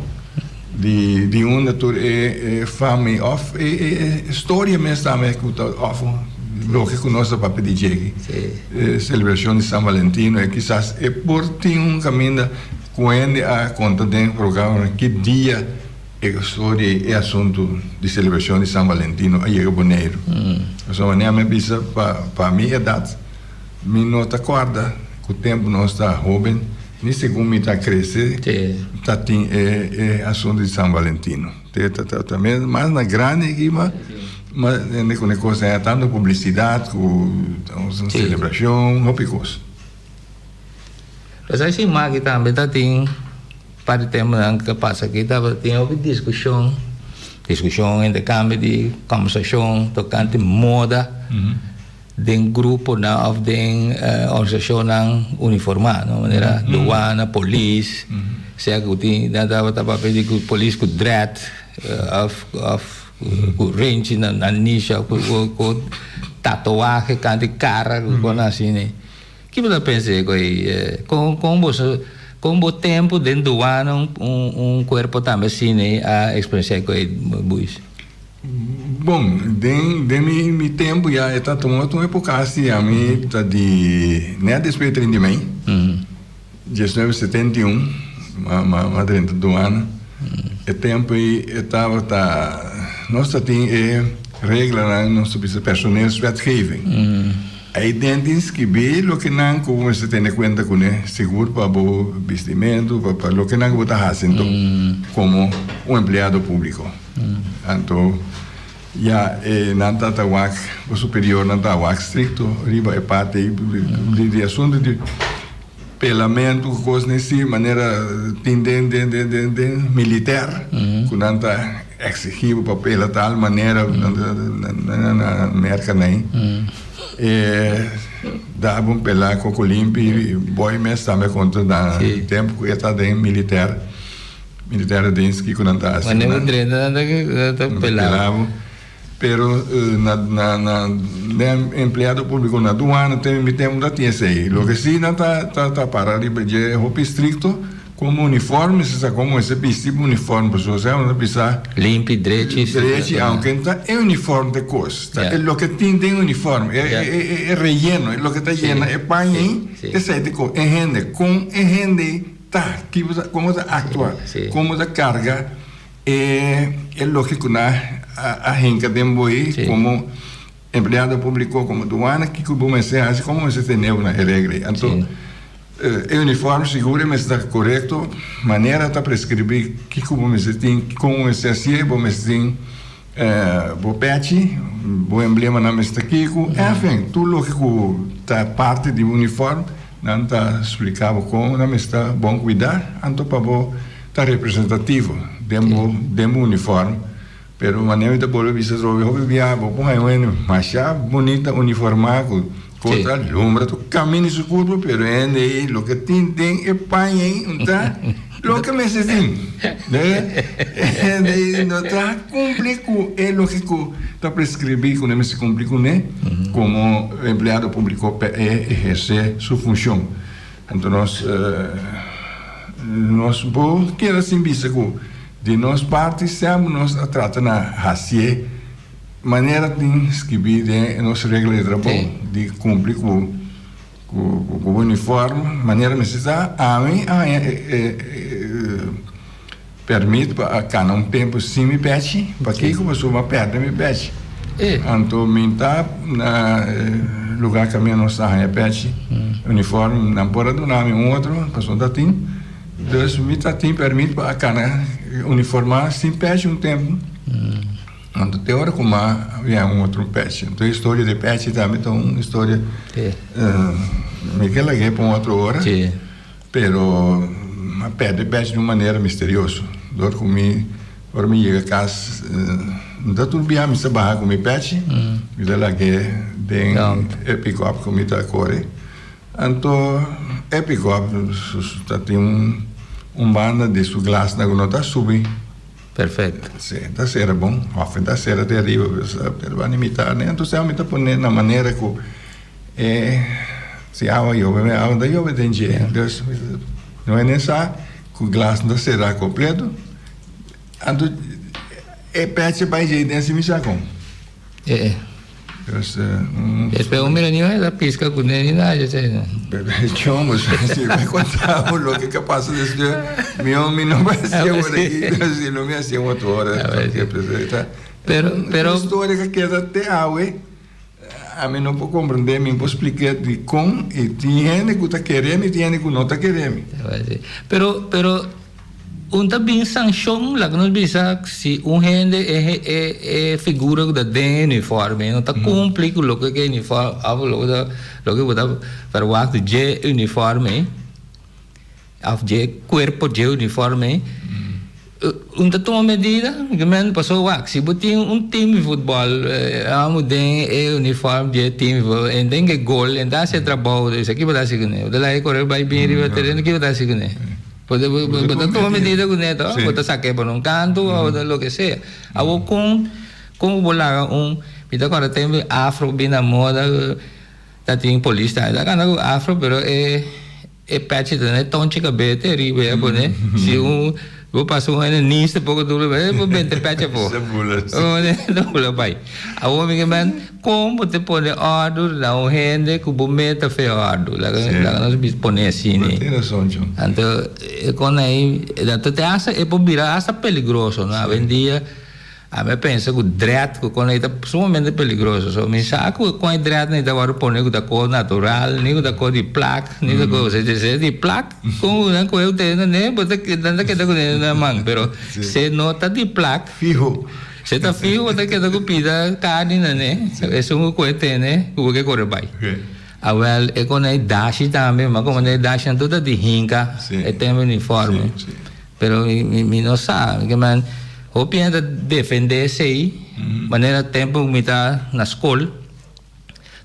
S2: di di unda tur e e fama i òf e e storia mes tambe ku ta òf loke ku nos ta papia di dje aki. E selebrashon di San Valentino e kisas e por tin un kaminda. Ku hende a konta den programa ki dia e storia i e asuntu di selebrashon di San Valentino a yega Boneiru. Pasobra manera mi a bisa pa mi edat mi no ta kòrda ku tempu nos ta hóben. Ni segun mi ta crece ta tin e e asunto di San Valentino. Te ta ta ta mas na grandi aki ma ma hende cu e cos aya tanto publicidad cu un celebracion hopi cos.
S4: Esaki si maki tambe ta tin par di temanan cu ta pasa aki tabatin hopi discusion, discusion intercambio di conversacion tocante moda. Den gruponan of den organisashonnan uniformá, no? Manera douana, polis, sea ku tin nan tabata papia di ku polis ku dread of of ku renchi na nan nisha ku ku tatoahe kanti kara ku kosnan asina. Ki bo ta pensa di e kos ei? Kon kon boso kon bo tempu den douana un un kuerpo tambe asina a eksperensiá e kos ei, Buis?
S2: Bon, den den mi mi tempu ya e ta tuma un epoca asi, ami ta di net despues di 30 di mei, 1971, ma ma ma drenta duana. E tempu ei e tabata, nos ta tin e reglanan, nos ta bisa personeelswetgeving. Ei den tin skibí loke nan ku bo mester tene kuenta kuné, sigur pa bo bistimentu, pa pa loke nan ku bo ta hasi anto komo un empleado públiko. Anto ya e nan ta ta wak, bo superiornan ta wak strikto riba e parti ei di di asuntu di pelamentu ku kos nesí manera tin den den den den den militèr ku nan ta eksigí bo pa pela tal manera na na Merka nei e da bo un pela koko limpi boy mes tambe konta na tempu ku e ta den militèr. Militaire dienst kiko nan ta hasi.
S4: Wanneer bo drenta nan ta pela
S2: bo. Pero na na na den empleado publico na duana te mi tempo ta tin esey. Loke si nan ta ta ta para riba dje hopi stricto como uniforme si sa como mester bisti bo uniforme pasobra esey nan ta bisa.
S4: Limpi drechi.
S2: Drechi aunke ta e uniforme ta e cos. Ta e loke tin den uniforme e e e relleno e loke ta yena e paña ey esey ta e cos. E hende con e hende. Ta, ki bo ta, kon bo ta aktua, kon bo ta karga e e loke ku nan a hinka den bo ei komo empleado públiko, komo duana, kiko bo mester hasi, kon bo mester tene bo na e regla ei. Anto e uniform sigur e mester ta korekto, manera ta preskribí kiko bo mester tin, kon bo mester hasié, bo mester tin bo pèchi, bo emblemanan mester ta kiko, enfin tur loke ku ta parti di bo uniform. Nan ta spliká bo kon nan mester ta bon kuidá, anto pa bo ta representativo den bo den bo uniform. Pero manera mi ta bolbe bisa atrobe, hopi biaha bo por haña un hende masha bunita uniformá ku kos ta lumbra tur kaminda di su kurpo, pero e hende ei loke tin den e paña ei no ta loke mester tin. E hende ei no ta kumpli ku e loke ku ta preskribí ku nan mester kumpli kuné komo empleado públiko pa e ehersé su funshon. Anto nos nos por keda sin bisa ku di nos parti semper nos a trata na hasié manera tin skibí den nos regla di trabou di kumpli ku ku ku uniform manera mester ta. Ami a haña e Permit pa a cana un tempo sin mi pechi? Pakico? Pasobra mi a perde mi pechi. Anto mi ta na e lugar caminda nos ta haña pechi, uniform, nan por a duna mi un otro, pasobra ta tin. Dus mi ta tin permit pa a cana uniforma sin pechi un tempo. Anto te ora cu mi a haña un otro pechi. Anto e historia di pechi tambe ta un historia, mi ke lag'e pa un otro ora. Pero a perde bèch di un manera misterioso. Dor ku mi, ora mi yega kas, no ta tur bia mi sa baha ku mi pèchi, mi ta lag'é den e pikòp ku mi ta kore. Anto e pikòp ta tin un banda di su glasnan ku no ta subi.
S4: Perfecto.
S2: Si, ta sera bon. Òf ta sera te ariba, pero banda di mitad. Anto mi ta pone na manera ku. E si awa yobe mi awa no ta yobe den dje dus no hende sa ku glas no ta sera kompleto anto e pechi bai dje den si mi sa kon.
S4: Dus Despues bo mira niun hende ta piska ku ne ni nada dje esei.
S2: Chombo si mi konta bo loke ke pasa despues mi mi no bai hasié ora aki si no mi hasié un otro ora.
S4: Pero pero.
S2: Historia ke keda te awe. Ami no por comprende, mi no por splica dicon y tin hende cu ta kere mi, tin hende cu no ta kere mi.
S4: Pero, pero un ta bin sancion, laga nos bisa si un hende e e e figura cu ta den e uniforme no ta cumpli cu loke cu e uniforme of loke ta loke bo ta verwacht dje uniforme. Of dje cuerpo dje uniforme un ta tuma medida pasobra wak si bo tin un team di futbol amo den e uniform dje team di futbol en den ke gol en ta haci e trabou esaki bo ta haci cune bo ta laga e core bay bin riba tereno ki bo ta haci cune bo ta tuma medida cune to bo ta sake pa un canto o loke sea awor con con bo laga un mi ta acorda tempo afro bin na moda ta tin polis ta cana cu afro pero e. E pechi ta ne tonchi kabes te riba ya pone si un bo pasa un hende niste poko duro e bo bente pechi afo ta bula bai awor mi ke men kon bo te pone ordu na un hende ku bo mes ta fe ordu laga laga nos bisa pone asina anto e kon ei te hasta e por bira hasta peligroso no awendia. Ami a pensa ku dread ku kon ei ta sumamente peligroso. So mi sa ku kon e dread nei ta wòrdu pone ku ta kos natural, ni ku ta kos di plak, ni ta kos si e di plak kon nan kohe ku tene ne bo ta nan ta keda ku ne na man pero si no ta di plak
S2: Fiho.
S4: si ta fiho bo ta keda ku pida karni na ne esun ku kohe tene ku bo ke kore bai. Awèl e kon ei dashi tambe ma komo e dashinan tur ta di hinka e tempo uniforme. Pero mi no sa, ke men hopi hende ta defende esei, manera tempo ku mi ta na skol,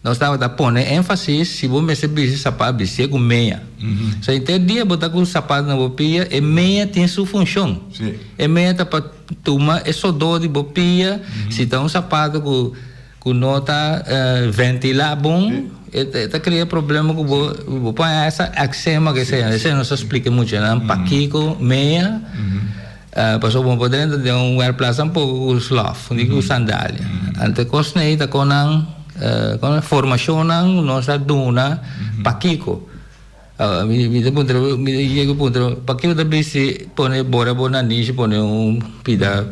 S4: nos tabata pone énfasis si bo mester bisti sapat, bistié ku meña. So henter dia bo ta ku sapat na bo pia, e meña tin su funshon. E meña ta pa tuma e sodó di bo pia, si ta un sapato ku Ku no ta ventilá bon, e ta kria problema ku bo bo por haña esa eksema ke sea. Esei nos a splika muchanan pakiko mea, pasobra bo por drenta den un werkplaats tampoko ku slof ni ku sandalia. Anto e kosnan ei ta kon nan kon formashonnan ku nos a duna pakiko. Mi ta puntra mi ta yega puntra pakiko ta bisti pone bora bo nanishi pone un pida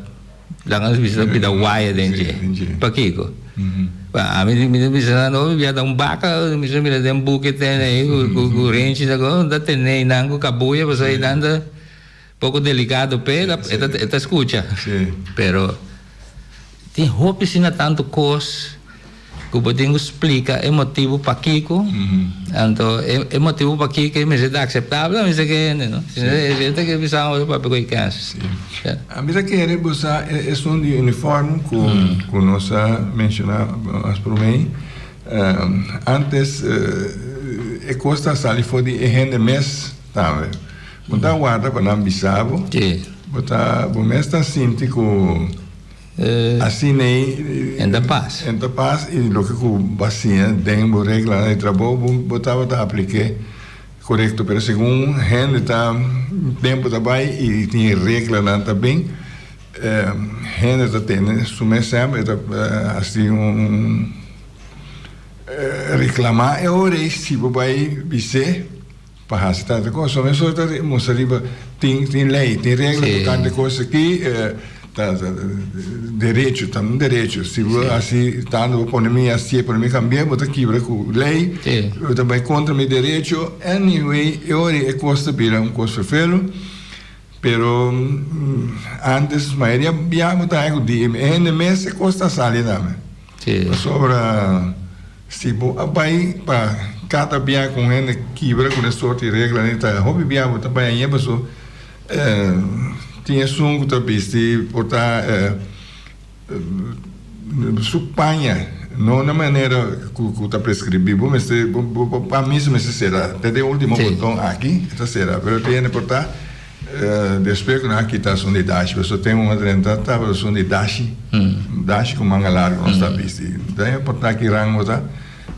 S4: laga nos bisa pida waya den dje pakiko ami mi ta bisa nan no mi bia ta un baka mi ta mira den buki tene ei ku renchi ta ta tene einan ku kabuya pasobra einan ta poko delikado p'e e ta skucha pero tin hopi asina tantu kos. Ku bo tin ku splika e motibu pakiko, anto e motibu pakiko e mester ta akseptabel, a mester ke hende no. Si no e hende ke bisa ora papia ku e kens.
S2: Ami ta kere bo sa esun di uniform ku ku nos a menshoná mas promé. Antes e kos ta sali for di e hende mes tambe. Bo ta warda pa nan bisa bo, bo ta bo mes ta sinti ku. Asina ei
S4: En ta pas.
S2: En ta pas i loke ku bo a siña den bo reglanan di trabou bo tabata aplik'é korekto. Pero segun hende ta tempu ta bai i tin reglanan ta bin, hende ta tene su mes semper e ta hasi un reklamá e ora ei si bo bai bis'é. Pa hasi tanta kos. So mesora ta mustra riba tin tin lei, tin regla tokante kos aki, ta derecho, ta un derecho. Si bo hasi tantu bo pone mi hasié, pone mi kambié, bo ta kibra ku lei, bo ta bai kontra mi derecho. Anyway, e ora e kos ta bira un kos ferfelu, pero antes mayoria bia bo ta haña ku di e hende mes e kos ta sali tambe. Pasobra si bo a bai pa kada bia ku un hende kibra ku e sorti di reglanan ta hopi bia bo ta bai aña paso tin esun ku ta bisti por ta su paña no na manera ku ta preskribí bo mester bo pamisa mester sera te den ultimo boton aki ta sera pero tin hende por ta. Despues ku nan a kita asun di dashi, pasobra ten un a drenta tabata asun di dashi, dashi ku manga largu nos ta bisti. Ta importá ki rango ta,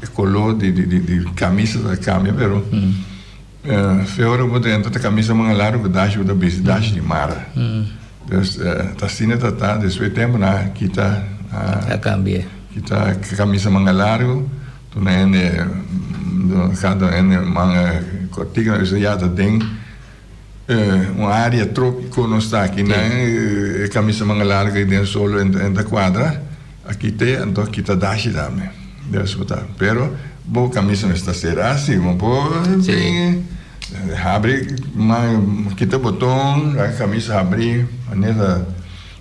S2: e koló di di kamisa ta kambia, pero fe ora ku bo drenta ta kamisa manga largu ku dashi bo ta bisti, dashi di mara. Dus ta asina ta ta, despues tempu nan a kita
S4: A kambia.
S2: Kita kamisa manga largu, tuna hende kada hende manga kòrtiku, nan bisa ya ta den. Un área trópiko nos ta aki nan, e kamisa manga largu ei den solo en ta kuadra, a kit'é anto a kita dashi tambe. Des bo ta. Pero bo camisa mester ta cera si bo por bin habri kita boton laga camisa habri manera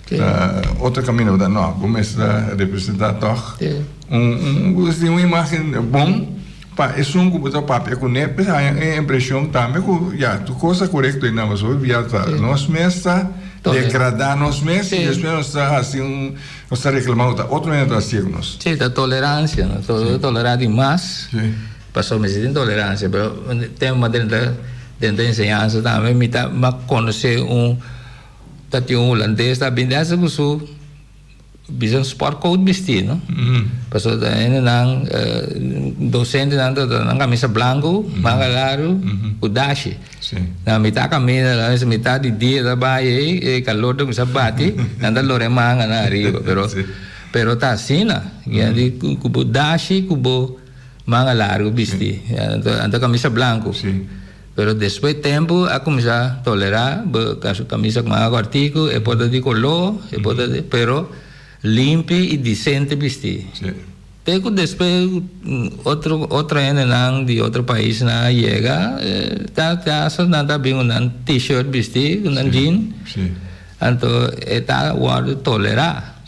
S2: ta otro camino bo ta no bo mester ta representa toch un un imagen bon pa esun ku bo ta papia kuné pues haña e impreshon tambe ku ya tur kos ta korekto einan pasobra bia ta nos mes ta degradá nos mes i despues nos ta hasi un nos ta reklamá ku ta otro hende ta hasié ku nos.
S4: Sí, ta toleransia, no? Ta tolerá di mas pasobra mester tin toleransia pero tema den den enseñansa tambe mi ta mi a konosé un ta tin un hulandes ta bini hasta ku su Bisa un sport coat bisti no. Pasobra ta hendenan docentenan ta nan camisa blanco, manga largo cu dashi. Na mitad caminda la mitad di dia ta bay ey e calor ta cuminsa bati nan ta lora e manganan ariba pero pero ta asina cu bo dashi cu bo manga largo bisti anto camisa blanco. Pero despues tempu a kuminsá tolerá bo kamisa ku manga kòrtiku, e por ta di koló, e por ta di, pero limpi i disente bistí. Te ku despues otro otro hendenan di otro paisnan a yega, ta asta nan ta bin ku nan t-shirt bistí, ku nan jean, anto e ta wòrdu tolerá.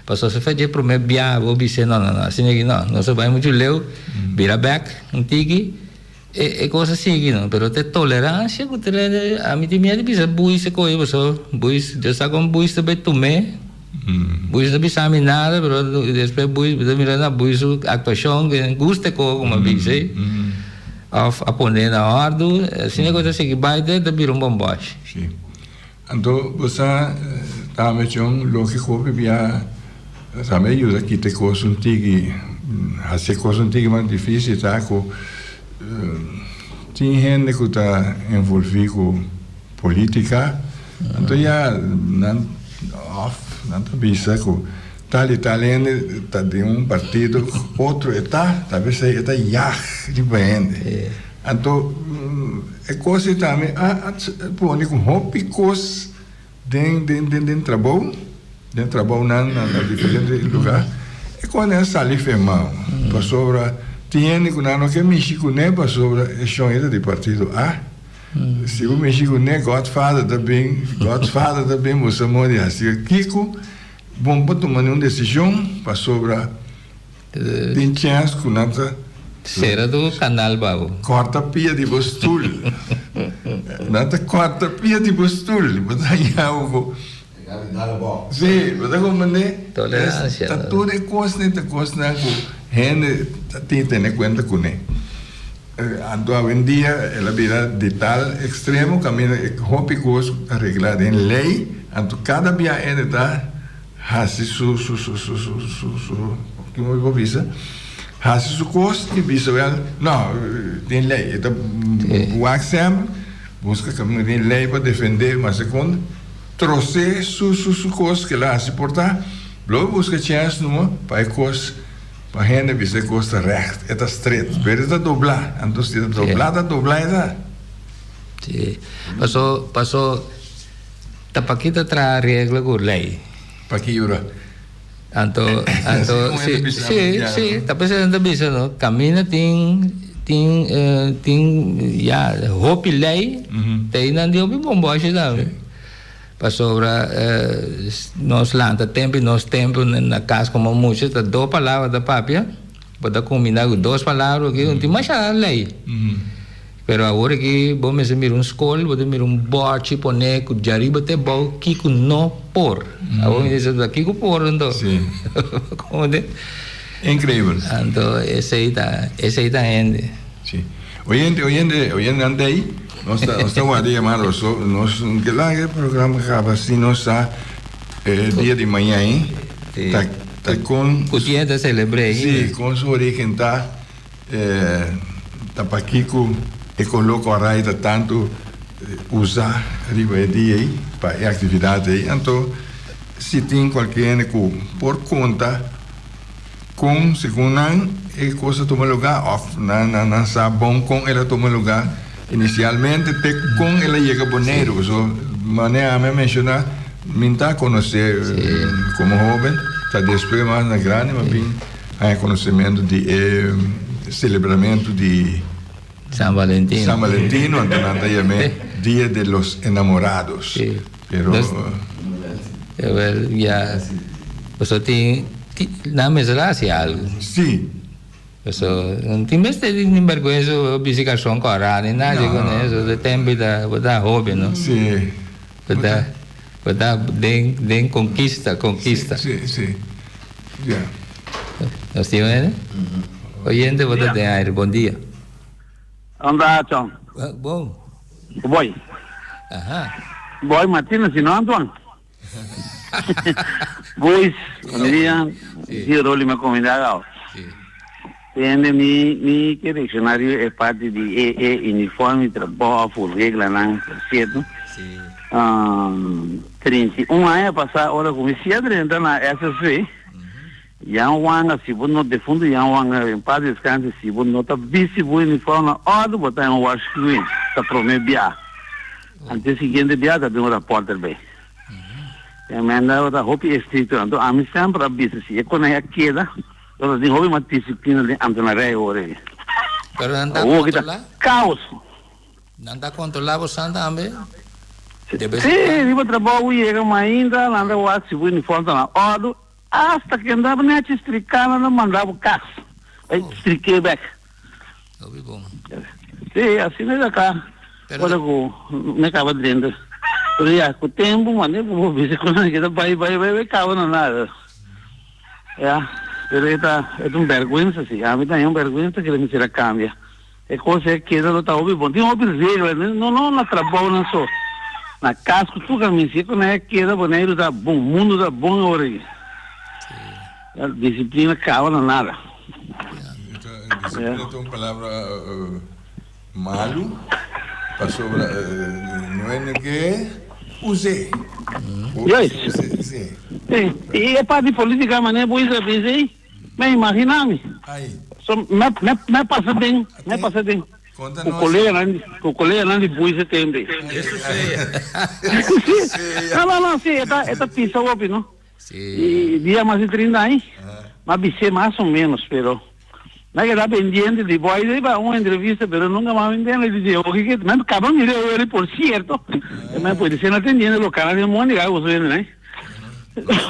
S4: Pasobra si fe dje promé biaha bo bis'é no no no asina aki no, nos a bai muchu leu, bira bèk un tiki. E cos a sigui no, pero t'e tolerancia cu ta rende, ami tin miedo di bisa buis e coge paso buis, Dios sa con buis ta bay tum'e, buis no bisa mi nada pero despues buis bo ta mira na buis su actuacion cu e gusta e coge como a bisa ey, of a pone na ordo, asina e cos ta sigui bay te ta bira un bomboshi.
S2: Si, anto bo sa tambe chon loke hopi bia tambe a yuda kita e cos un tiki, haci e cos un tiki mas dificil ta cu tin hende cu ta envolvi cu politica, anto ya nan of nan ta bisa cu tal y tal hende ta den un partido otro e ta, ta bisa e ta yag riba hende. Anto e cos ei tambe a pone cu hopi cos Den den den den trabou, den trabounan na na diferente lugar, e kos a sali fe mao, pasobra tin hende ku nan no ke mishi kuné pasobra e shon ei ta di partido A. Si bo mishi kuné, Godfather ta bin, Godfather ta bin buska moda di hasi kiko, bon pa tuma un desishon pasobra. Tin chèns ku nan ta.
S4: Sera tur kanal pa bo.
S2: Kòrta pia di bo stul. Nan ta kòrta pia di bo stul. Bo ta haña bo. Sí, bo ta komprendé?
S4: Toleransia.
S2: Ta tur e kosnan ta kosnan ku hende ta tin tene kuenta kuné. Anto awendia el a bira di tal ekstremo kaminda e hopi kos ta reglá den lei, anto kada bia hende ta. Hasi su su su su su su su kimo mi por bisa hasi su kos i bisa wel no tin lei e ta wak semper buska kaminda tin lei pa defende mas e kon trose su su su kos ke el a hasi por ta lo buska chèns numa pa e kos pa hende bisa e kos ta règt e ta stret pero e ta doblá anto si e ta doblá ta doblá e ta.
S4: Si paso paso. Ta paki ta traha regla ku lei?
S2: Paki yura?
S4: Anto, anto, si, si, si, ta p'esei nan ta bisa no, kaminda tin, tin, tin, ya, hopi lei, ta einan di hopi bombòshi tambe. Pasobra nos lanta tempu i nos tempu na kas komo mucha ta dos palabra ta papia, bo ta kuminsá ku dos palabra, no tin masha lei. Pero awor aki bo mester mira un skol, bo ta mira un bòchi pone ku djariba te bou kiko no por. Awor mi ta bisa kiko por anto?
S2: Sí.
S4: Komo te?
S2: Increibel.
S4: Anto esei ta, esei ta hende.
S2: Sí. Oyente, oyente, oyentenan ta ei, nos ta, nos ta warda yamada so, nos ke laga e programa kaba si nos sa e dia di maña ei, ta, ta kon.
S4: Ku dia ta selebr'é
S2: ainda. Sí, kon su origen ta. Ta pakiko e koló kòrá ei ta tantu usá riba e dia ei pa e aktividat ei? Anto, si tin kualke hende ku por konta kon segun nan e kos a tuma lugá òf nan nan sa bon kon el a tuma lugá inisialmente te kon el a yega Boneiru. Pasobra manera ami a menshoná mi ta konosé komo hóben, ta despues mas na grandi mi a bin. haña konosementu di e selebramentu di
S4: San Valentino.
S2: San Valentino, anto nan ta yam'é Dia de los Enamorados.
S4: Sí.
S2: Pero.
S4: Wel, ya, pasobra tin, nan mester a hasi algu.
S2: Sí.
S4: Paso, no tin mester di tin bergwensa bo bisti karson kòrá ni nada
S2: No.
S4: ku eso, e tempu ta, bo ta hoben, no?
S2: Sí.
S4: Bo ta, bo ta den, den konkista, konkista.
S2: Sí, sí, ya.
S4: Nos tin un hende? Oyente, bo ta den aire, bon dia.
S5: Anda, Chon?
S4: Bon.
S5: Boy.
S4: Aha.
S5: Boy Martina, si no Antoine. Boys, bon dia. Si Rolly me convida gao. Tende mi mi ke diccionario e parti di e e uniforme di trabou of reglanan, por cierto. Um, 31 aña pasá ora ku mi sia drenta na SSV, Jan Wanga, si bo no defuntu Jan Wanga en paz descanse, si bo no ta bisti bo uniforme na ordu, bo ta en waarschuwing, ta prome bia. Anto e siguiente bia ta bin un rapport erbij. E menda tabata hopi estricto, anto ami semper a bisa si e konai a keda, lo ta tin hopi mas disciplina den ambtenarij ora ei.
S4: Pero nan ta
S5: Awor ki ta
S4: controla?
S5: caos.
S4: Nan ta controla bo san tambe? De bes
S5: Sí,
S4: en cuando?
S5: riba trabou yega mainta, nan ta wak si bo uniforme ta na ordu, hasta ke nan ta nechi strika nan ta manda bo cas, bai strik'é bek.
S4: Hopi bon.
S5: Sí, asina es acá.
S4: Pero
S5: Ora ku me kaba drenta. Pero ya, ku tempu mane ku bo bisa ku nan keda bai bai bai bai kaba na nada. Ya, pero e ta e ta un bèrgwensa si. Ami ta haña un bèrgwensa kere mester a kambia. E kos e keda lo ta hopi bon. Tin hopi regla, no no na trabounan so. Na kas ku tur kaminda. Si e ku nan e keda Boneiru ta bon, mundu ta bon awor aki. Ya, disiplina kaba na nada.
S2: Disiplina ta un palabra malu pasobra no hende ke us'é.
S5: Juist.
S2: Us'é, sí.
S5: Sí. I e parti politica manera bo isa bisa ei, me imagina mi.
S2: Ai.
S5: So me me me pasa den, me pasa den.
S2: Konta
S5: Ku
S2: nos.
S5: koleganan, ku koleganan di Buise tembe.
S4: Eso sea.
S5: Sí. No, no, no, sí, e ta e ta pisa hopi, no. Y dia mas di 30 aña, m'a bis'é mas o menos, pero m'a keda pendiente di boy di pa un entrevista, pero nunca mas mi ntende di dje oki ke m'a kaba mira e weri por cierto, m'a puede ser na tendiente lo cara di Monica ku su hende,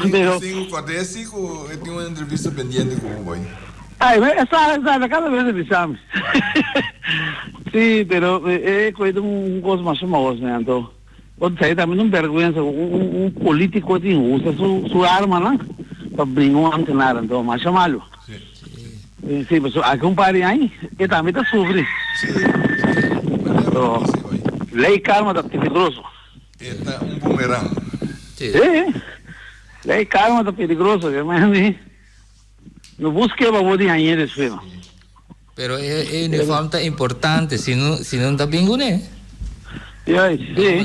S2: pero. Sin ku kòrda si ku e tin un entrevista pendiente ku bo boy.
S5: Ay, esa esa kada bes e bisa mi. Si, pero e koe ta un kos masha maos, mi anto. Bo ta sabi tambe ta un berguensa ku un politico tin usa su su armanan pa bringa un ambtenaar anto masha malu. Si pasobra aki un par di aña e tambe ta sufri. So ley karma ta peligroso.
S2: E ta un bumerang.
S5: Si ley karma ta peligroso no buske pa bo di hañ'e despues.
S4: Pero e e uniform ta importante, si no si no ta bin kuné.
S5: Juist, sí.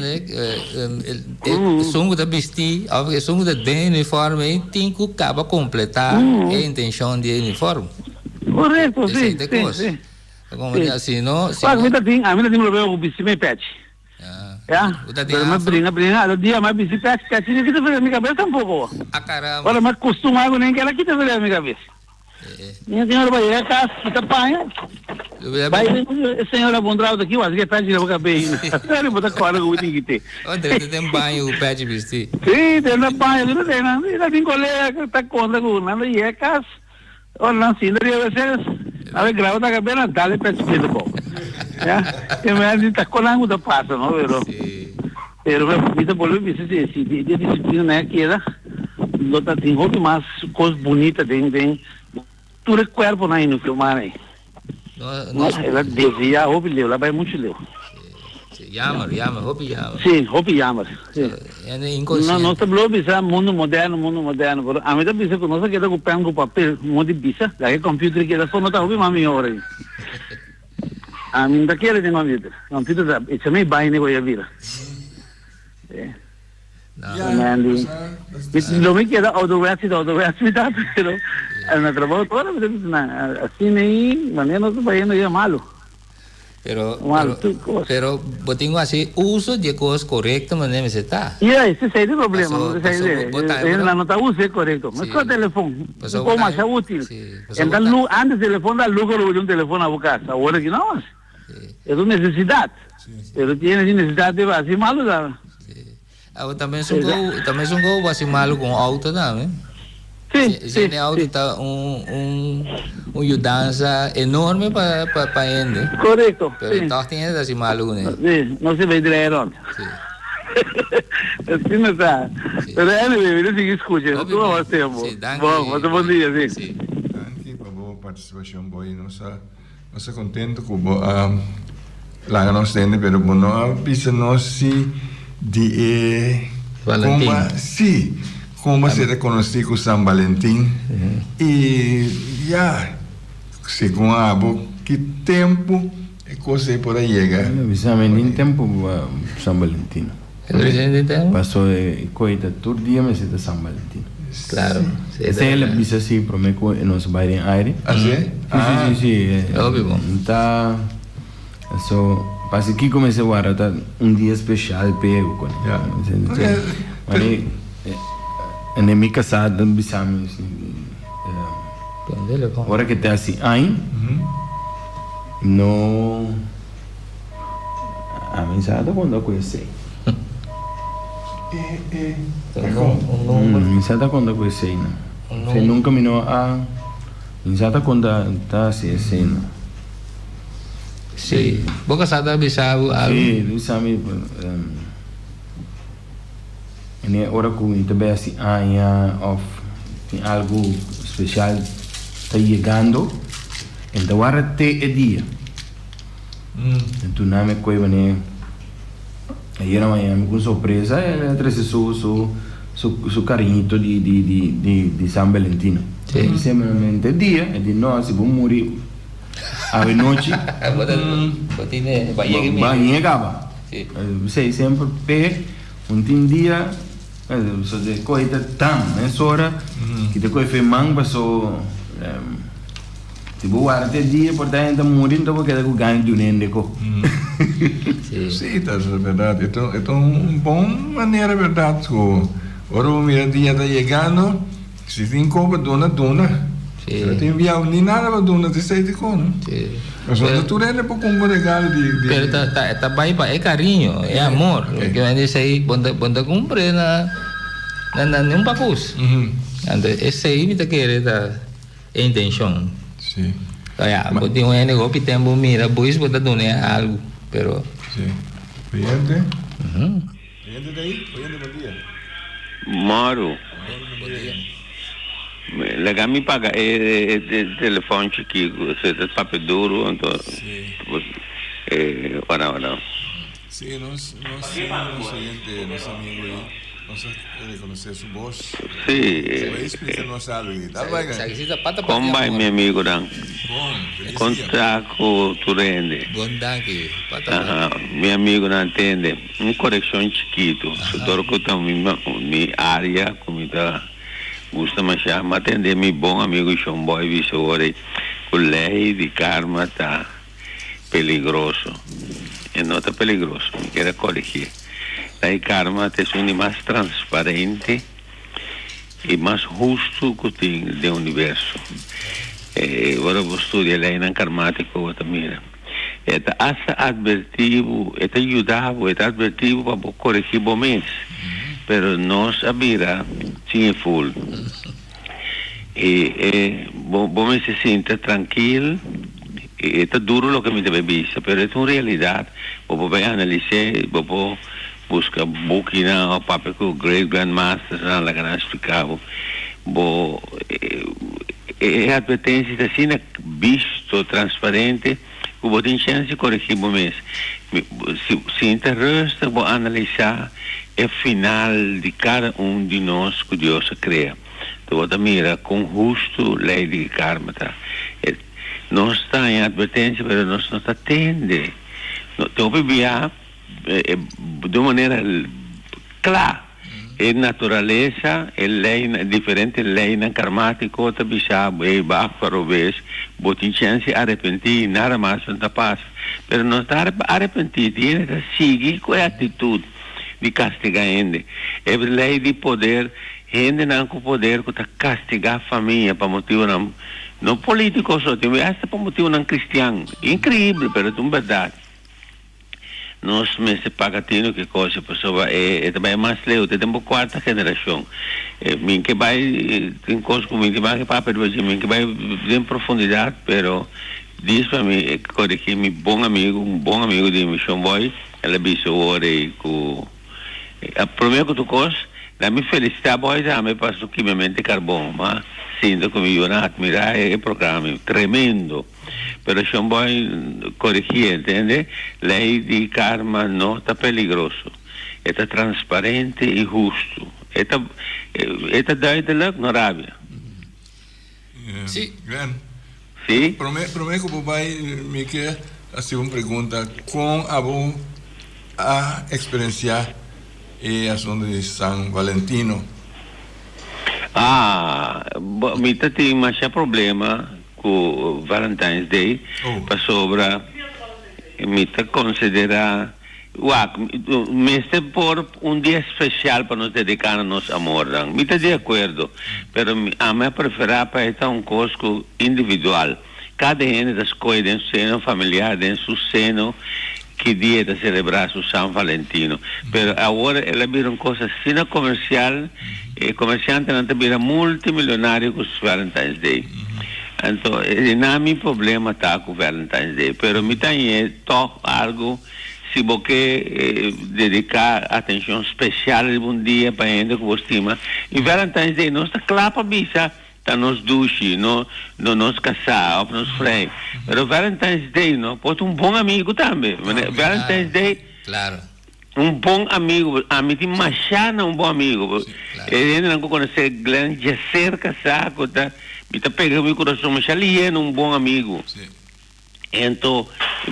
S4: Esun ku ta bistí òf esun ku ta den e uniform ei tin ku kaba kompletá e intenshon di e uniform.
S5: Korekto, sí,
S4: Esei ta e
S5: sí,
S4: kos.
S5: sí.
S4: Komo di si no si
S5: Wak,
S4: no
S5: mi ta tin, ami ta tin problema ku bisti mi pèchi. Ya,
S4: Bu ta tin
S5: pero mi
S4: afro?
S5: bringa bringa, otro dia mi a bisti pèchi, pèchi no kita fria mi kabes tampoko.
S4: Ah caramba.
S5: Ora mi a kustumá ku nen keda kita fria mi kabes. Mi señora pa yega cas kita paña. Bai e señora bon trabao ta ki wasi ke pechi na bo cabey. Serio bo ta corda cu bo tin kite.
S4: Oh drenta den baño cu pechi bisti.
S5: Si drenta baño cu ta nan ta tin colega cu ta conta cu nan ta yega cas ora nan sinta riba wc nan ta graba ta cabey nan dal e pechi p'e bo. Ya e manera di ta conan cu ta pasa no pero. Pero mi ta bolbe bisa si si di disciplina nan a keda lo ta tin hopi mas cos bunita den den tur e cuerponan inhumano ey.
S4: No,
S5: El a desvia hopi leu, el a bay mucho leu.
S4: Si, jammer, jammer, hopi jammer.
S5: Si, hopi jammer. Si.
S4: Hende inconsciente.
S5: No, nos ta blow bisa mundo moderno, mundo moderno, pero ami ta bisa cu nos a keda cu pen cu papel, modo di bisa, laga e computer keda so no ta hopi mas mihor ey. Ami no ta kere den computer. Computer ta echa mi baini ku ya bira. Lo mi keda ouderwets i ouderwets mi ta, pero na trabou tur mi ta bisa nan asina ei manera nos ta bayendo ya malu.
S4: Pero, pero, pero bo tin ku hasi uso di e kos korekto manera mester ta.
S5: Ya, esei ta e problema. Esei no ta usa e korekto. Meskos telefon, un kos masha útil. Enta lu, antes telefon ta luga lo bo tin un telefon na bo kas, awor aki no mas. E ta un nesesidat. Pero tin hende nesesidat di hasi malu ta.
S4: Awo ta mesun go, ta mesun go bo hasi malu ku un outo tambe.
S5: Sí, sí,
S4: Si e outo ta un un un yudansa enorme pa pa pa hende.
S5: Korekto,
S4: Pero
S5: sí.
S4: tòg tin hende ta hasi malu kuné.
S5: Sí, no se bai draai rònt.
S4: Sí.
S5: Asina ta.
S4: Sí.
S5: Pero anyway, mi ta sigui skucha, no
S4: Hopi
S5: tuma
S4: bon.
S5: mas tempu.
S4: Sí, danki.
S5: Bon, pasa bon dia, sí.
S4: Sí.
S2: Danki pa bo partisipashon, Boy. Nos a Nos ta contento cu bo a laga nos tende pero bo no a bisa nos si di e
S4: Valentin.
S2: con ba si con ba ser reconoci cu San Valentin y ya segun abo ki tempo e cos ey por a yega.
S3: Bo bisa mi nin tempo San Valentino. Paso e koe ta tur dia mester ta San Valentin.
S4: Claro.
S3: Esei el a bisa si prome ku nos bai den aire.
S2: Ah si?
S3: Si si si si.
S4: Hopi bon.
S3: Ta so pasi kiko mester warda ta un dia special p'e ku kone.
S2: Ya.
S3: Mane ene mi kasá ta bisa mi si ora ke ta hasi aña no. Ami sa ta konta ku esei. Mi sa ta konta ku esei no. Esei nunka mi no a mi sa ta konta ta hasi esei no.
S4: Sí. Bo kasá ta bisa bo algu?
S3: Sí, ta bisa mi ene ora ku mi ta bai hasi aña òf tin algu spesial ta yegando, e ta warda te e dia. Enton nan me koe manera ayer na mañana mi ku un sorpresa el a trese su su su cariñito di di di di di San Valentino.
S4: Sí.
S3: Mi bisa mente dia e di no si bo muri awe nochi
S4: Bo ta bo tine ba yega
S3: ba yega kaba.
S4: Sí.
S3: P'esei semper p'e un tin dia so de koe ta tan mesora ki ta koe fe man paso. Si bo warda te dia por ta hende ta muri nto bo keda ku gana di un hende ko.
S2: Sí, ta berdad. E ta e ta un bon manera berdad ku ora bo mira dia ta yegando si tin ko pa duna duna.
S4: Sí.
S2: No tin biaha ni nada pa duna ta esei di ko no.
S4: Sí.
S2: Pasobra no tur hende por kumpra un regalo di di.
S4: Pero ta ta ta bai pa e kariño, e amor. Ke men di esei bo ta bo ta kumpr'e na na na un pakus. Anto esei mi ta kere ta. E intencion.
S2: Sí.
S4: Ya, bo tin un hende hopi tempo mira boys bo ta dun'e algo, pero.
S2: Sí. Oyente? Oyente ta ahí? Oyente, bon dia.
S6: Moro.
S4: Bon dia.
S6: Laga mi paga e e telefon chiki ku se ta papia duru anto.
S2: Sí.
S6: Ora ora.
S2: Sí, nos nos nos oyente, nos amigo ahí. Nos a reconoce su voz.
S6: Sí.
S2: Se bay explica nos algo y tal bay.
S6: Con bay mi amigonan?
S2: Bon, feliz
S6: Con
S2: dia.
S6: ta cu tur hende?
S4: Bon danki. Pata pata.
S6: Aha, mi amigonan tende, un coreccion chikito. Su dor cu ta mi mi area cu mi ta gusta masha. M'a tende mi bon amigo Shon Boy bisa ora cu ley di karma ta peligroso. E no ta peligroso, mi kier a corigi. Ley karma ta esun di mas transparente y mas husto cu tin den universo. Ora bo studia leynan karmatico bo ta mira e ta hasta adverti bo, e ta yuda bo, e ta adverti bo pa bo corigi bo mes. Pero nos a bira sin e ful. Y e bo bo mester sinta trankil, e ta duro loke mi ta bay bisa, pero e ta un realidad, bo por bay analis'é, bo por busca bukinan of papia cu great grandmastersnan laga nan splica bo, bo e advertencia ta asina bisto, transparente, cu bo tin chens di coregi bo mes. Si sinta rustig bo analisa e final di cada un di nos cu Dios a crea. Tu bo ta mira con hustu ley di karma ta. E nos ta haña advertencia pero nos no ta tende. No tin hopi bia di un manera cla e naturalesa, e leynan, diferente leynan karmatico ta bisa bo, ey baf pa robes, bo tin chens di arepenti, nada mas no ta pasa. Pero nos ta arepentí, tin hende ta sigui ku e aktitut di kastigá hende. E lei di poder, hendenan ku poder ku ta kastigá famia pa motibunan no polítiko so, tin bes asta pa motibunan kristian. Inkreibel, pero ta un bèrdat. Nos mester paga tinu ki kos pasobra e e ta bai mas leu te den bo kuarta generashon. Mi ke bai tin kos ku mi tin mas ke papia riba dje, mi ke bai den profundidat pero dis pa mi korigí mi bon amigu, un bon amigu di mi shon Boy, el a bisa wor ei ku promé ku tur kos na mi felisitá Boy tambe pa su kimamente karbon, ma sinta ku mi yunan atmirá e programa tremendo. Pero shon boy corigi entende, ley di karma no ta peligroso, e ta transparente y husto, e ta e ta duidelijk, no rabia.
S4: Sí.
S2: Glenn,
S6: Sí.
S2: prome prome ku bo bai mi ke hasi un pregunta, kon abo a eksperensiá e asuntu di San Valentino?
S6: Ah, bo mi ta tin masha problema Cu Valentine's Day pasobra mi ta considera wak mester por un dia special pa nos dedica na nos amornan mi ta di acuerdo pero ami a prefera pa e ta un cos cu individual cada hende ta scoge den su seno familiar den su seno ki dia e ta celebra su San Valentino pero awor el a bira un cos asina comercial e comerciantenan ta bira multimillonario cu su Valentine's Day anto e na mi problema ta cu Valentine's Day pero mi ta hañ'e toch algo si bo ke dedica atencion special riba un dia pa hende cu bo stima y Valentine's Day nos ta cla pa bisa Ta nos dushi, no no nos casá of nos frei. Pero Valentine's Day no por ta un bon amigo tambe. Valentine's Day
S4: Claro.
S6: un bon amigo, ami tin mashá na un bon amigo. E hendenan ku konosé Glenn djaserka sa ku ta mi ta pega mi kurason mashá lihé na un bon amigo. Ento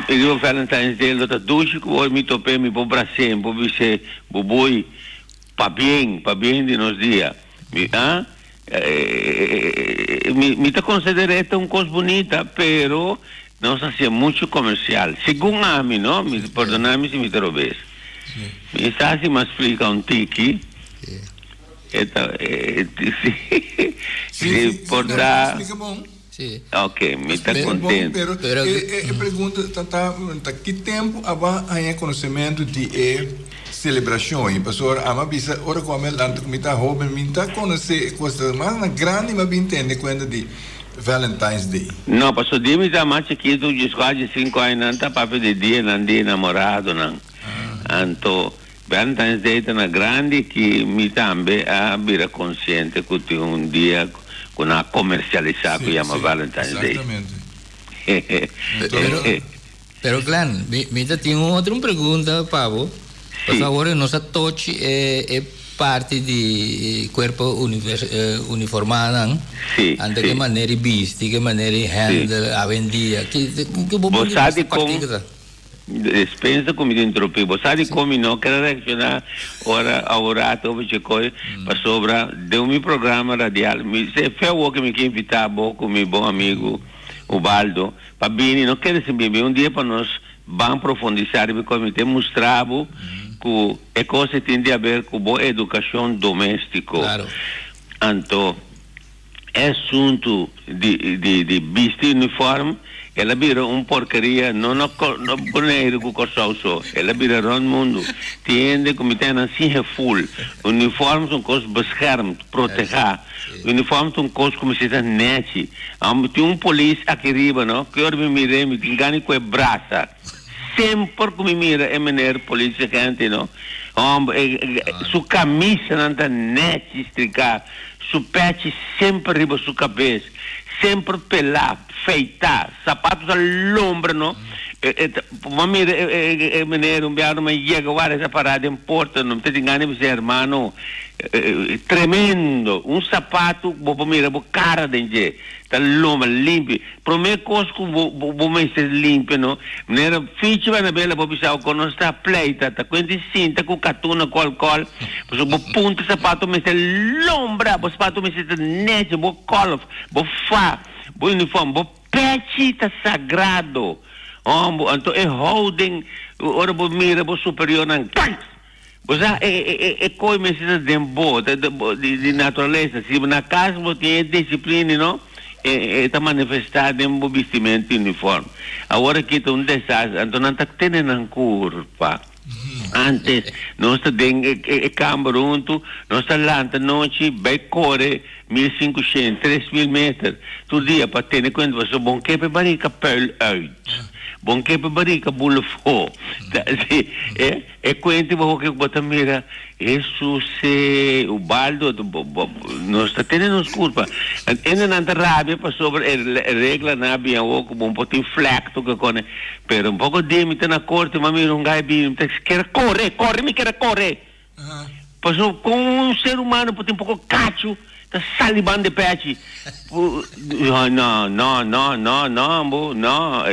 S6: riba Valentine's Day lo ta dushi ku ora mi top'é mi por bras'é, mi por bis'é, Bubui, pabien, pabien di nos dia. Mi a Mi mi ta considera esta un cos bunita, pero nos a hacié mucho comercial. Segun ami, no? Mi perdona mi si mi ta robes. Mi sa si mi a splica un tiki. E ta si si por ta.
S4: Sí.
S6: Ok, mi ta contento.
S2: Pero, pero e, e, e pregunta ta, ta, ta ki tempo aba haña conocimiento di e celebracion y pasobra ama bisa ora cu ami lanta cu mi ta hoben mi ta conoce e cosa mas na grandi mi a bin tende cuenta di Valentine's Day.
S6: No, paso di mi ta mas chikito, diescuatro, diescinco aña nan ta papia di dianan di enamoradonan. Anto Valentine's Day ta na grandi ki mi tambe a bira konsiente ku tin un dia ku nan a komersialisá ku yama Valentine's Day.
S4: Pero, pero Glenn, mi, mi ta tin un otro un pregunta pa bo. Pasobra awor nos a tochi e, e parti di cuerpo univers, uniformá nan. Anto ke manera di bisti, ke manera di handle awendia. Ki, ki bo
S6: Bo
S4: punto di
S6: sa
S4: bista
S6: dikon
S4: particular ta?
S6: Despensa ku mi ta interrumpí. Bo sa dikon mi no ker a reakshoná ora awor-rato over Chikoy? Pasobra den mi programa radial mi se fe awor ku mi ke invitá bo ku mi bon amigu Ubaldo pa bini. No kere sin bini. Bini un dia pa nos ban profundisá riba e kos. Mi ta mustra bo ku e kos ei tin di haber ku bo edukashon doméstiko. Anto. E asuntu di di di bisti uniform el a bira un porkeria no na no Boneiru ku Kòrsou so, el a bira rònt mundu. Tin hende ku mi ta nan sin heful. Uniform ta un kos beschermd, protehá. Uniform ta un kos ku mester ta nèchi. Tin un polis aki riba no, ki ora mi mir'é mi tin gana di ku e brasa. Semper ku mi mira e meneer politieagente no, homber e su kamisanan ta nèchi striká, su pèchi semper riba su kabes, semper pelá, feitá, sapato ta lombra no. E ta bo mira e meneer un biaha no yega wara e ta pará den porta no, mi ta tin gana di bisa hermano tremendo, un sapato bo por mira bo kara den dje. Ta loma limpi. Prome kos ku bo bo mester limpia no, manera Fichi Banabela bo bisa ku nos ta pleita ta kuenti sinta ku katuna ku alkòl, pasobra bo punta sapato mester lombra, bo sapato mester ta nechi, bo kòlf, bo fa, bo uniform, bo pechi ta sagrado.
S5: Hombo, anto e houding, ora bo mira bo superiornan, kai! Bo sa, e, e, e, e kooi mester ta den bo, ta de bo, di, di naturalesa. Si na kas bo tin e disiplina, no, e, e ta manifestá den bo bistimento uniform. Awor aki ta un desastre, anto nan ta tene nan kurpa. Antes, nos ta den e, e, e kamber huntu, nos ta lanta nochi, bai kore 1500, 3000 meter tur dia pa tene kuenta pasobra bon kepe barika puil uit. Bon kepe barika bula fo. Ta, si, e, e kuenta bo hopi ku bo ta mira, Hesus e, Ubaldo, bo, bo, nos ta tene nos kurpa. En ende nan ta rabia pasobra e reglanan a bin awor ku bon por tin flek tur ke kone. Pero un poko dia mi ta na korte, mi a mira un gai bini, mi ta kere kore, kore mi kere kore. Pasobra kon un ser humano por tin poko kachu ta sali banda e pechi? No, no, no, no, no, ambo, no.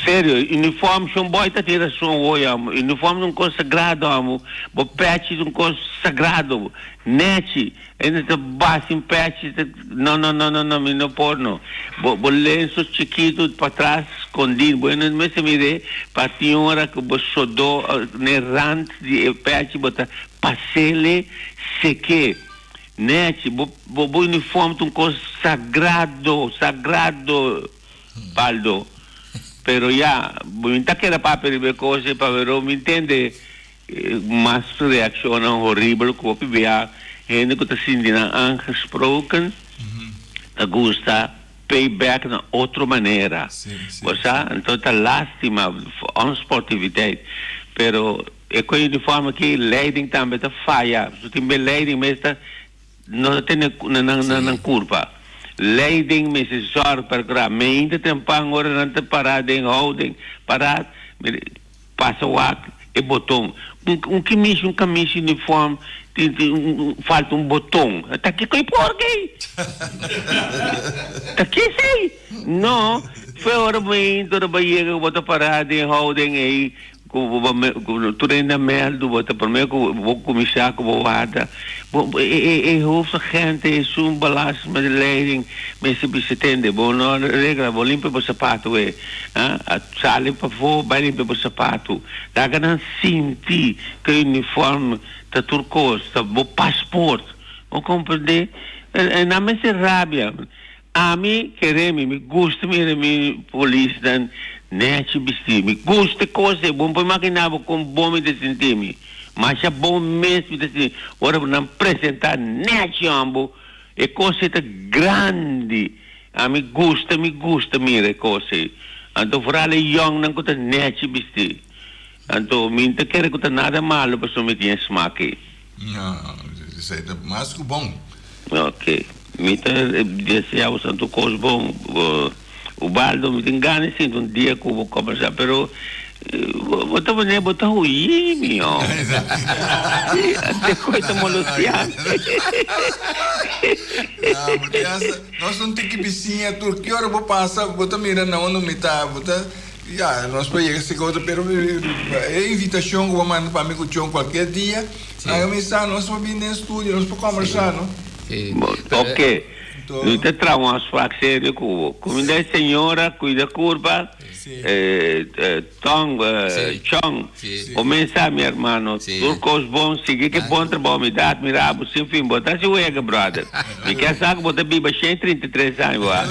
S5: Serio, uniform, shon boy ta tin rason hoy, amo. Uniform ta un kos sagrado, amo. Bo pechi ta un kos sagrado. Nechi. Hende ta ba sin pechi ta no no no no no mi no por no bo bo lenso chikitu patras skondí bo no mester mir'é pa tin ora ku bo sodó n'e rant di e pechi bo ta pas'ele sek'é nechi bo bo bo uniform ta un kos sagrado sagrado Baldo pero ya bo mi ta keda papia riba e kos ei pasobra mi ntende Mas reaccionnan horibel cu hopi bia hende cu ta sinti nan aangesproken ta gusta pay back na otro manera. Bo sa? Enton ta lastima, onsportiviteit. Pero e cu e uniforme aki leiding tambe ta faya. Su tin be leiding mes ta no ta tene na nan curpa. Leiding mester zorg percura. Meinta tempan ora nan ta para den houding para. Pasa wak e boton. Un un kimishi un kamishi uniform tin tin un falta un boton. Ta kiko e porke? Ta ki esei? No, fe ora bo inta ora bo yega ku bo ta para den houding ei ku bo ba ku tur hende a mèldu bo ta promé ku bo kuminsá ku bo warda bo e e e hoofdagente esun balas met leiding mester bisa tende bo no regla bo limpia bo sapato e. A sali pafó bai limpia bo sapatu. Laga nan sinti ku e uniform ta tur kos, ta bo pasport. Bo komprendé? E nan mester rabia. Ami kere mi, mi gusta mira mi polisnan nechi bistí. Mi gusta e kos ei. Bo no por imaginá bo kon bon mi ta sinti mi. Masha bon mes mi ta sinti ora nan presentá nechi hòmber. E kos ei ta grandi. Ami gusta, mi gusta mira e kos ei. Anto foral e yòngnan ku ta nèchi bistí. Anto mi no ta kere ku ta nada malu pasobra mi tin e smak ei.
S2: No, esei ta mas ku bon.
S5: Ok. Mi ta deseá bo santu kos bon. Ubaldo, mi tin gana di sinti un dia ku bo kòmbersá, pero bo ta manera bo ta huyí mi, oh. Sí, ante koe ta molostiá mi.
S2: No, bo tin hasta, nos ta un tiki bisiña tur, ki ora bo pasa bo ta mira na unda mi ta, bo ta, ya, nos por yega si kos, pero e invitashon ku bo manda pa mi ku Chon kualkier dia, laga mi sa, nos por bini den studio, nos por kòmbersá, no?
S4: Sí.
S5: Oke. Mi ta traha un afspraak serio ku bo. Kuminda e señora, kuida kurpa, Tong, Chong, bo men sa mi hermano, tur kos bon, sigui ke bon trabou, mi ta admira bo sin fin, bo ta hasi wega brother, mi ke sa ku bo ta biba 133 aña bo a.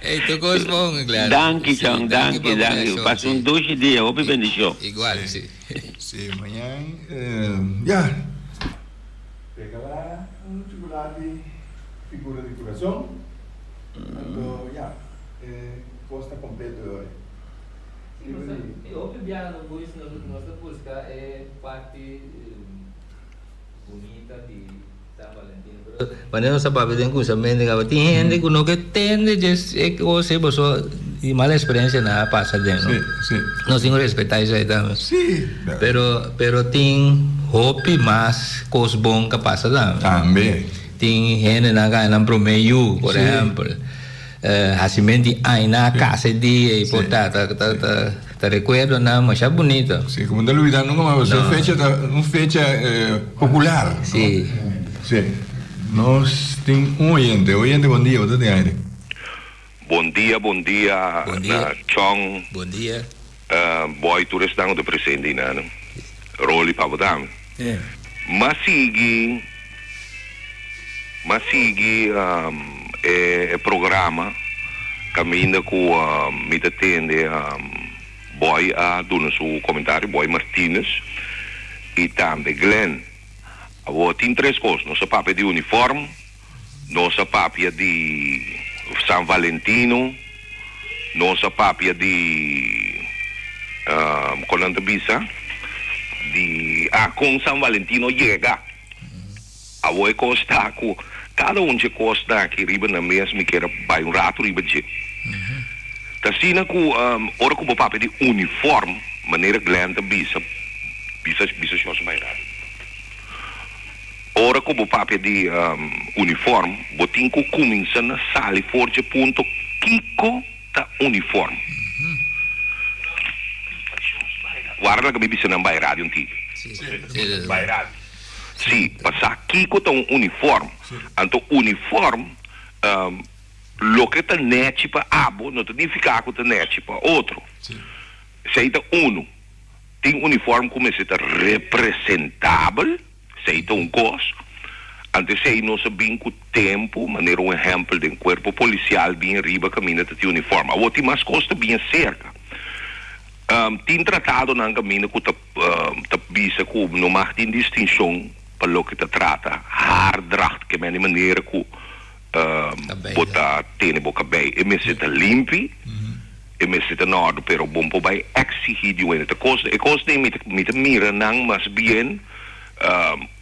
S4: Ey, tur kos bon, Glenn.
S5: Danki Chong, danki, danki, pasa un dushi dia, hopi bendishon.
S4: Igual, si.
S2: Si, mañan, ya. Regalá un chocolate figura di curason. Anto ya, e cos ta completo e ora.
S4: Sí, pasobra hopi biaha nos boys nos ta busca e parti bunita di San Valentin, pero manera nos ta papia den cunsamente caba tin hende cu no ke tende dje e cos ey pasobra di mal experiencia nan a pasa den no.
S2: Sí, sí.
S4: Nos tin cu respeta esey tambe.
S2: Sí.
S4: Pero pero tin hopi mas cos bon ca pasa tambe.
S2: Tambe.
S4: Tin hendenan ka nan prome yu, por ehempel. Hasimentu di aña a casa e dia y por ta ta ta ta recuerdonan masha bunito.
S2: Sí, como no ta olbida nunca mas, pasobra e fecha ta un fecha popular.
S4: Sí.
S2: Sí. Nos tin un oyente. Oyente, bon dia, bo ta den aire.
S7: Bon dia, bon dia
S4: Bon
S7: na
S4: dia.
S7: Chong.
S4: Bon dia.
S7: Boy tur esnan ku ta presente einan. Rolly pa bo tambe. M'a sigui m'a sigui e programa kaminda ku mi ta tende Boy a duna su komentario, Boy Martinus i tambe Glenn. Awor tin tres kos, nos a papia di uniform, Nos a papia di San Valentino, nos a papia di, kon nan ta bisa, di, ah, kon San Valentino yega. Awor e kos ta ku kada un dje kosnan aki riba nan mes mi kier a bai un ratu riba dje. Ta asina ku ora ku bo papia di uniform, manera Glenn ta bisa, bisa, bisa shos bai ratu. Ora ku bo papia di uniform, bo tin ku kuminsá na sali for dje punto kiko ta uniform. Warda laga mi bisa nan bai radio un tiki. Si, pa sa kiko ta un uniform. Anto uniform, loke ta nèchi pa abo no ta nifiká ku ta nèchi pa otro. Esei ta unu. Tin uniform ku mester ta representabel. Esei ta un kos. Anto esei nos a bin ku tempu, manera un ehèmpel den kuerpo polisial bin riba kaminda ta tin uniform. Awor tin mas kos ta bin aserka. Tin tratadonan kaminda ku ta ta bisa ku no mag tin distinshon pa loke ta trata haardracht, ke men di manera ku bo ta tene bo kabei. E mester ta limpi. E mester ta na ordu, pero bon por bai exigi di un hende. Ta cos, e cos den mi ta, mi ta mira nan mas bien,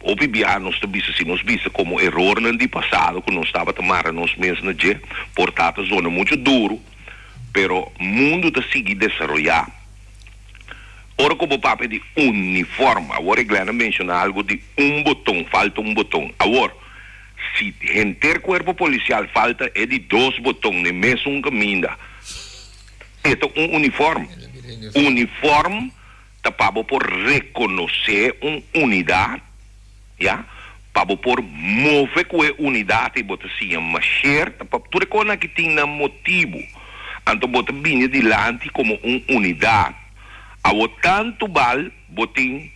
S7: hopi bia nos ta bisa, si nos bisa como erornan di pasado cu nos tabata mara nos mes na dje, por ta ta zona mucho duro, pero mundo ta sigui desaroya. Ora cu bo papia di uniform, awor e Glenn a menciona algo di un boton, falta un boton. Awor, Si henter cuerpo policial falta e di dos boton n'e mesun caminda, e ta un uniform. Uniform ta pa bo por reconoce un unidad, ya, pa bo por move cu e unidad y bo ta siña masher, ta pa tur e cosnan aki tin nan motibu. Anto bo ta bini dilanti como un unidad. Awor tanto bal bo tin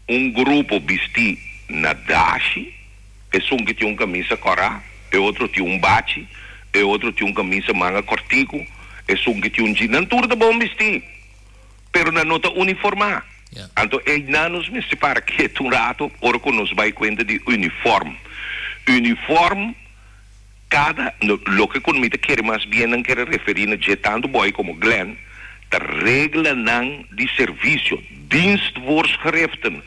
S7: Un grupo bistí na dashi, esun ki tin un kamisa kòrá, e otro tin un bachi, e otro tin un kamisa manga kòrtiku, esun ki tin un djin. Nan tur ta bon bistí, pero nan no ta uniformá. Anto einan nos mester para ketu un rato ora ku nos bai kuenta di uniform. Uniform. Kada loke ku mi ta kere mas bien nan kere referí na dje tantu Boy komo Glenn ta reglanan di servisio, dienstvoorschriften,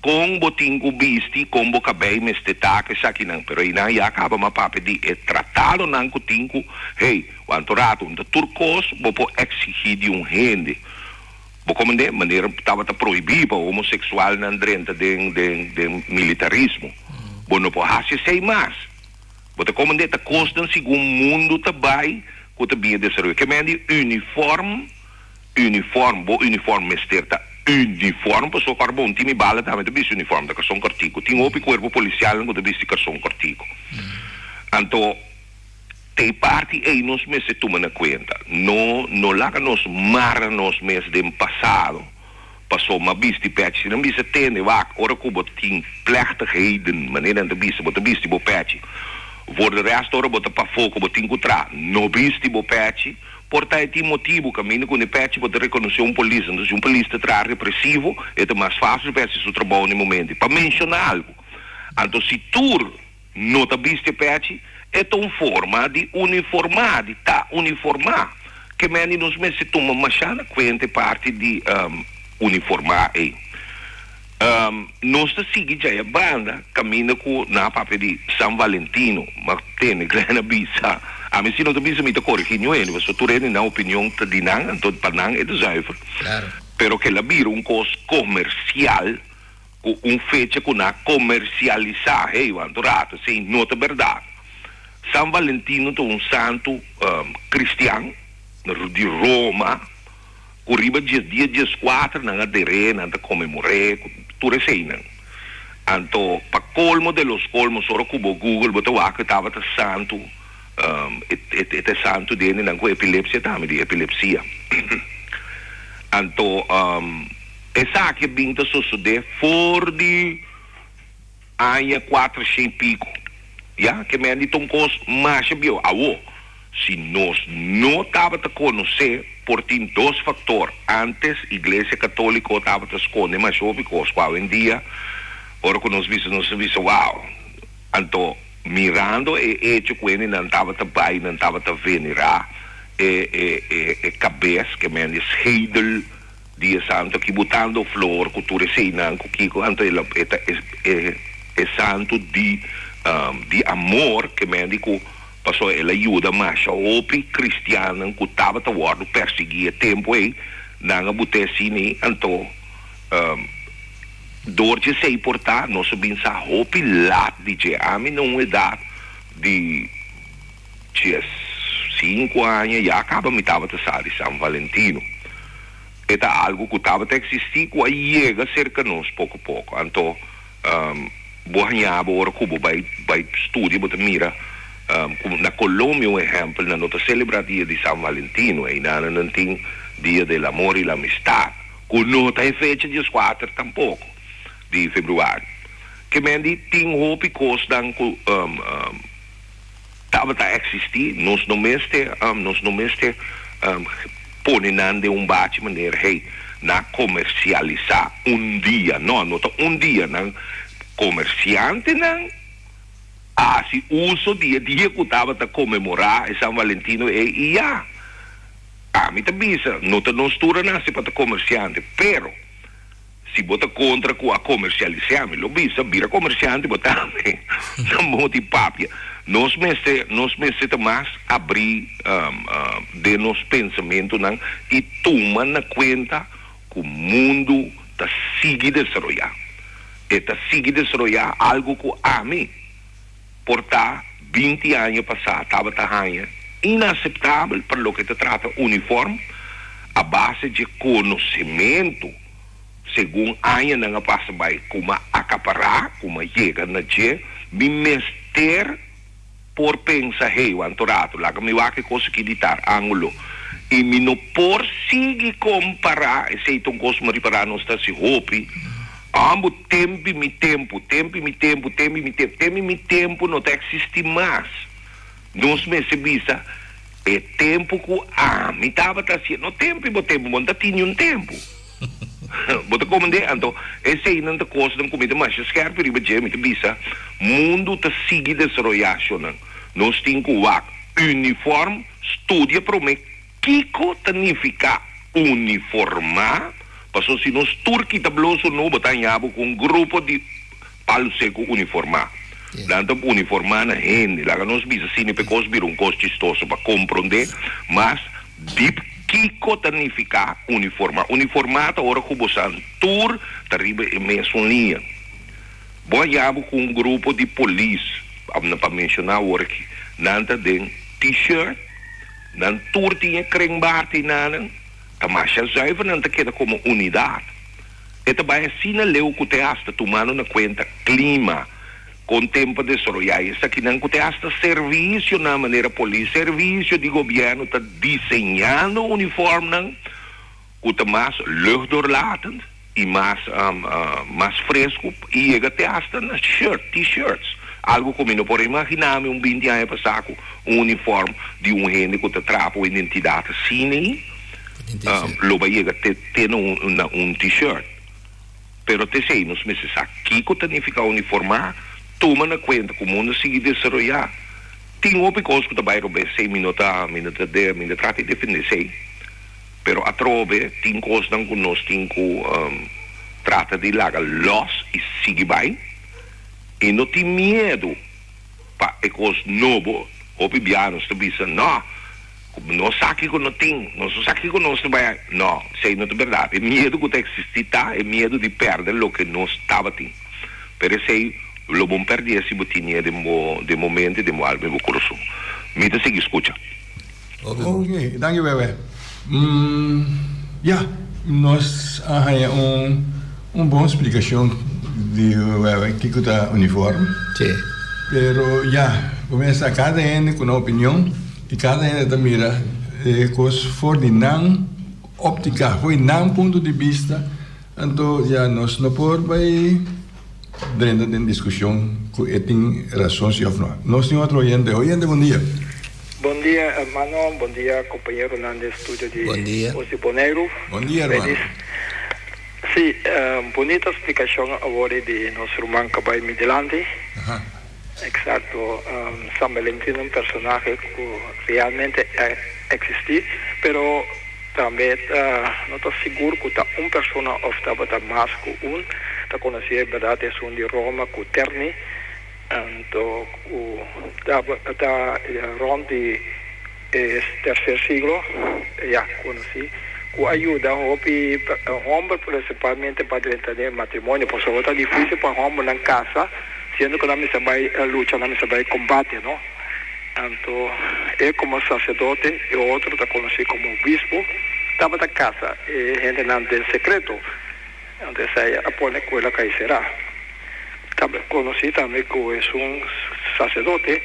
S7: kon bo tin ku bisti, kon bo kabei mester ta ku esakinan. Pero einan ya kaba m'a papia di e tratadonan ku tin ku, hey, wanto rato un ta tur kos bo por eksigí di un hende. Bo komend'é manera tabata prohibí pa homoseksualnan drenta den den den militarismo. Bo no por hasi esei mas. Bo ta komend'é ta kosnan segun mundu ta bai ku ta bin e desaroyo. Ke men di uniform, uniform, bo uniform mester ta uniform pasobra ora bo un tin mi bala tambe ta bisti uniform, ta karson kòrtiku. Tin hopi kuerpo polisialnan ku ta bisti karson kòrtiku. Anto. Te parti ei nos mester tuma na kuenta. No no laga nos mara nos mes den pasado paso m'a bisti pèchi. Si nan bisa tende, wak, ora ku bo tin plechtigheden, manera nan ta bisa, bo ta bisti bo pèchi. Voor de rest ora bo ta pafó ku bo tin ku traha, no bisti bo pèchi. Por ta e tin motibu, kaminda ku n'e pèchi bo ta rekonosé un polis. Anto si un polis ta traha represivo, e ta mas fásil pa e hasi su trabou n'e momento. Pa menshoná algu. Anto si tur. No ta bisti e pèchi, e ta un forma di uniformá, di ta uniformá. Ke men di nos mester tuma mashá na kuenta e parti di uniformá ei. Nos ta sigui djaya banda kaminda ku nan a papia di San Valentino. Ma tende Glenn a bisa, ami si no ta bisa mi ta korigí niun hende, pasobra tur hende nan opinion ta di nan, anto pa nan e ta zuiver. Pero kila a bira un kos komersial. Ku un fecha ku nan a komersialisá, hey, wantu rato, esei no ta bèrdat. San Valentino ta un santu kristian di Roma ku riba djes dia djeskuater nan a der'é, nan ta konmemor'é ku tur eseinan. Anto pa kolmo de los kolmos ora ku bo google bo ta wak ku e tabata santu. E ta e santu di hendenan ku epilepsia tambe, di epilepsia. Anto esaki a bin ta sosodé for di aña kuatershen i piku. Ya, ke men di ta un kos masha bieu. Awo, si nos no tabata konosé, por tin dos faktor. Ántes Iglesia Katóliko tabata skonde masha hopi kos ku awendia ora ku nos bisa nos ta bisa, wow! Anto, mirando e echo ku hendenan tabata bai, nan tabata venerá e e e e kabes, ke men di schedel di e santu aki, botando flor ku tur eseinan ku kiko, anto el a e ta e e e santu di di amor, ke men di ku pasobra el a yuda masha hopi kristiannan ku tabata wòrdu persiguí e tempu ei, nan a bot'é asina, anto. Dor dje esei por ta, nos a bin sa hopi lat di dje. Ami na un edat di djes sinku aña ya kaba mi tabata sa di San Valentino. E ta algu ku tabata eksistí ku a yega serka nos poko poko. Anto bo haña bo ora ku bo bai bai studia bo ta mira ku na Colombia un ehèmpel nan no ta selebrá dia di San Valentino, einan nan tin dia del amor y la amistad. Ku no ta e fecha dieskuater tampoko di februari. Ke men di tin hopi kosnan ku tabata eksistí, nos no mester nos no mester pone nan den un bachi manera hey na komersialisá un dia. No, no ta un dia. Nan komersiantenan a hasi uso di e dia ku tabata komemorá e San Valentino ei i ya. Ami ta bisa, no ta nos tur a nace pa ta comerciante, pero si bo ta contra cu a comercialise, ami lo bisa, bira comerciante bo tambe. Na modo di papia. Nos mester, nos mester ta mas abri den nos pensamentonan y tuma na cuenta cu mundo ta sigui desaroya. E ta sigui desaroya algo cu ami. Por ta 20 aña pasá tabata haña inaseptabel pa loke ta trata uniform a base dje konosementu segun añanan a pasa bai ku m'a akapará, ku m'a yega na dje, mi mester por pensa, hey, wanto rato, laga mi wak e kos aki di tar ángulo i mi no por sigui kompará, esei ta un kos ku m'a ripará nos ta hasi hopi. Ambo tempi mi tempu, tempi mi tempu, tempi mi tempu, tempi mi tempu no ta existi mas. Nos mester bisa e tempu ku ami tabata hacié, no tempi bo tempu, bo no ta tin niun tempu. Bo ta komende? Anto eseinan ta kosnan ku mi ta masha skerpi riba dje, mi ta bisa mundu ta sigui desaroyá shonnan. Nos tin ku wak uniform, studia promé Kiko ta nifiká uniformá? Paso si nos tur kita bloso no bo ta haña bo ku un grupo di palu seku uniformá. Nan ta uniformá na hende. Laga nos bisa asina pa e kos bira un kos chistoso pa komprondé mas dip kiko ta nifiká uniformá. Uniformá ta ora ku bosan tur ta riba e mesun liña. Bo haña bo ku un grupo di polis, pa menshoná awor aki, nan ta den T-shirt. Nan tur tin e krenbaart einanan, ta masha zuiver nan ta keda komo unidat. E ta bai asina leu ku te hasta tumando na kuenta klima, kon tempu a desaroyá i esakinan ku te hasta servisionan manera polis, servisio di gobièrnu ta diseñando uniformnan ku ta mas luchtdoorlatend i mas mas fresku i yega te hasta na shirt, T-shirts, algu ku mi no por a imaginá mi un binti aña pasá ku un uniform di un hende ku ta traha pa un identidat asina ei lo bai yega te te na un na un T-shirt. Pero te esei nos mester sa kiko ta nifiká uniformá, tuma na kuenta ku mundu a sigui desaroyá. Tin hopi kos ku ta bai robes, esei mi no ta mi no ta mi no trata di defendé esei. Pero atrobe tin kosnan ku nos tin ku trata di laga lòs i sigui bai i no tin miedu pa e kos nobo. Hopi bia nos ta bisa, No, nos sa kiko no tin, nos no sa kiko nos ta bai. No, esei no ta bèrdat. E miedu ku ta eksistí ta e miedu di pèrdè loke nos tabatin. Pero esei lo bon pèrdè si bo tinié den bo den bo mente, den bo alma i bo kurason. Mi ta sigui skucha.
S2: Ok, danki Wewe. Ya, nos a haña un un bon splikashon di Wewe kiko ta uniform.
S4: Sí.
S2: Pero ya. Bo mester sa kada hende ku nan opinion i kada hende ta mira e kos for di nan óptika, for di nan punto di bista. Anto ya nos no por bai drenta den diskushon ku e tin rason si òf no. Nos tin otro oyente. Oyente, bon dia.
S8: Bon dia hermano, bon dia compañeronan den studio di Voz di Boneiru.
S2: Bon dia hermano.
S8: Feliz. Si, bunita splicacion awor di nos ruman cabay mi dilanti. Exacto, San Valentin un personahe cu realmente a existi, pero tambe ta no ta sigur cu ta un persona of tabata mas cu un. Ta conoci e berdad esun di Roma cu Terni. Anto ku tabata rònt di e terser siglo ya konosí ku a yuda hopi hòmber prinsipalmente pa drenta den matrimonio pasobra ta difísil pa hòmbernan kasa siendo ku nan mester bai lucha nan mester bai kombate no. Anto e komo saserdote e otro ta konosí komo obispo tabata kasa e hendenan den sekreto. Anto esei a pone ku el a kai será. Ta konosí tambe ku esun saserdote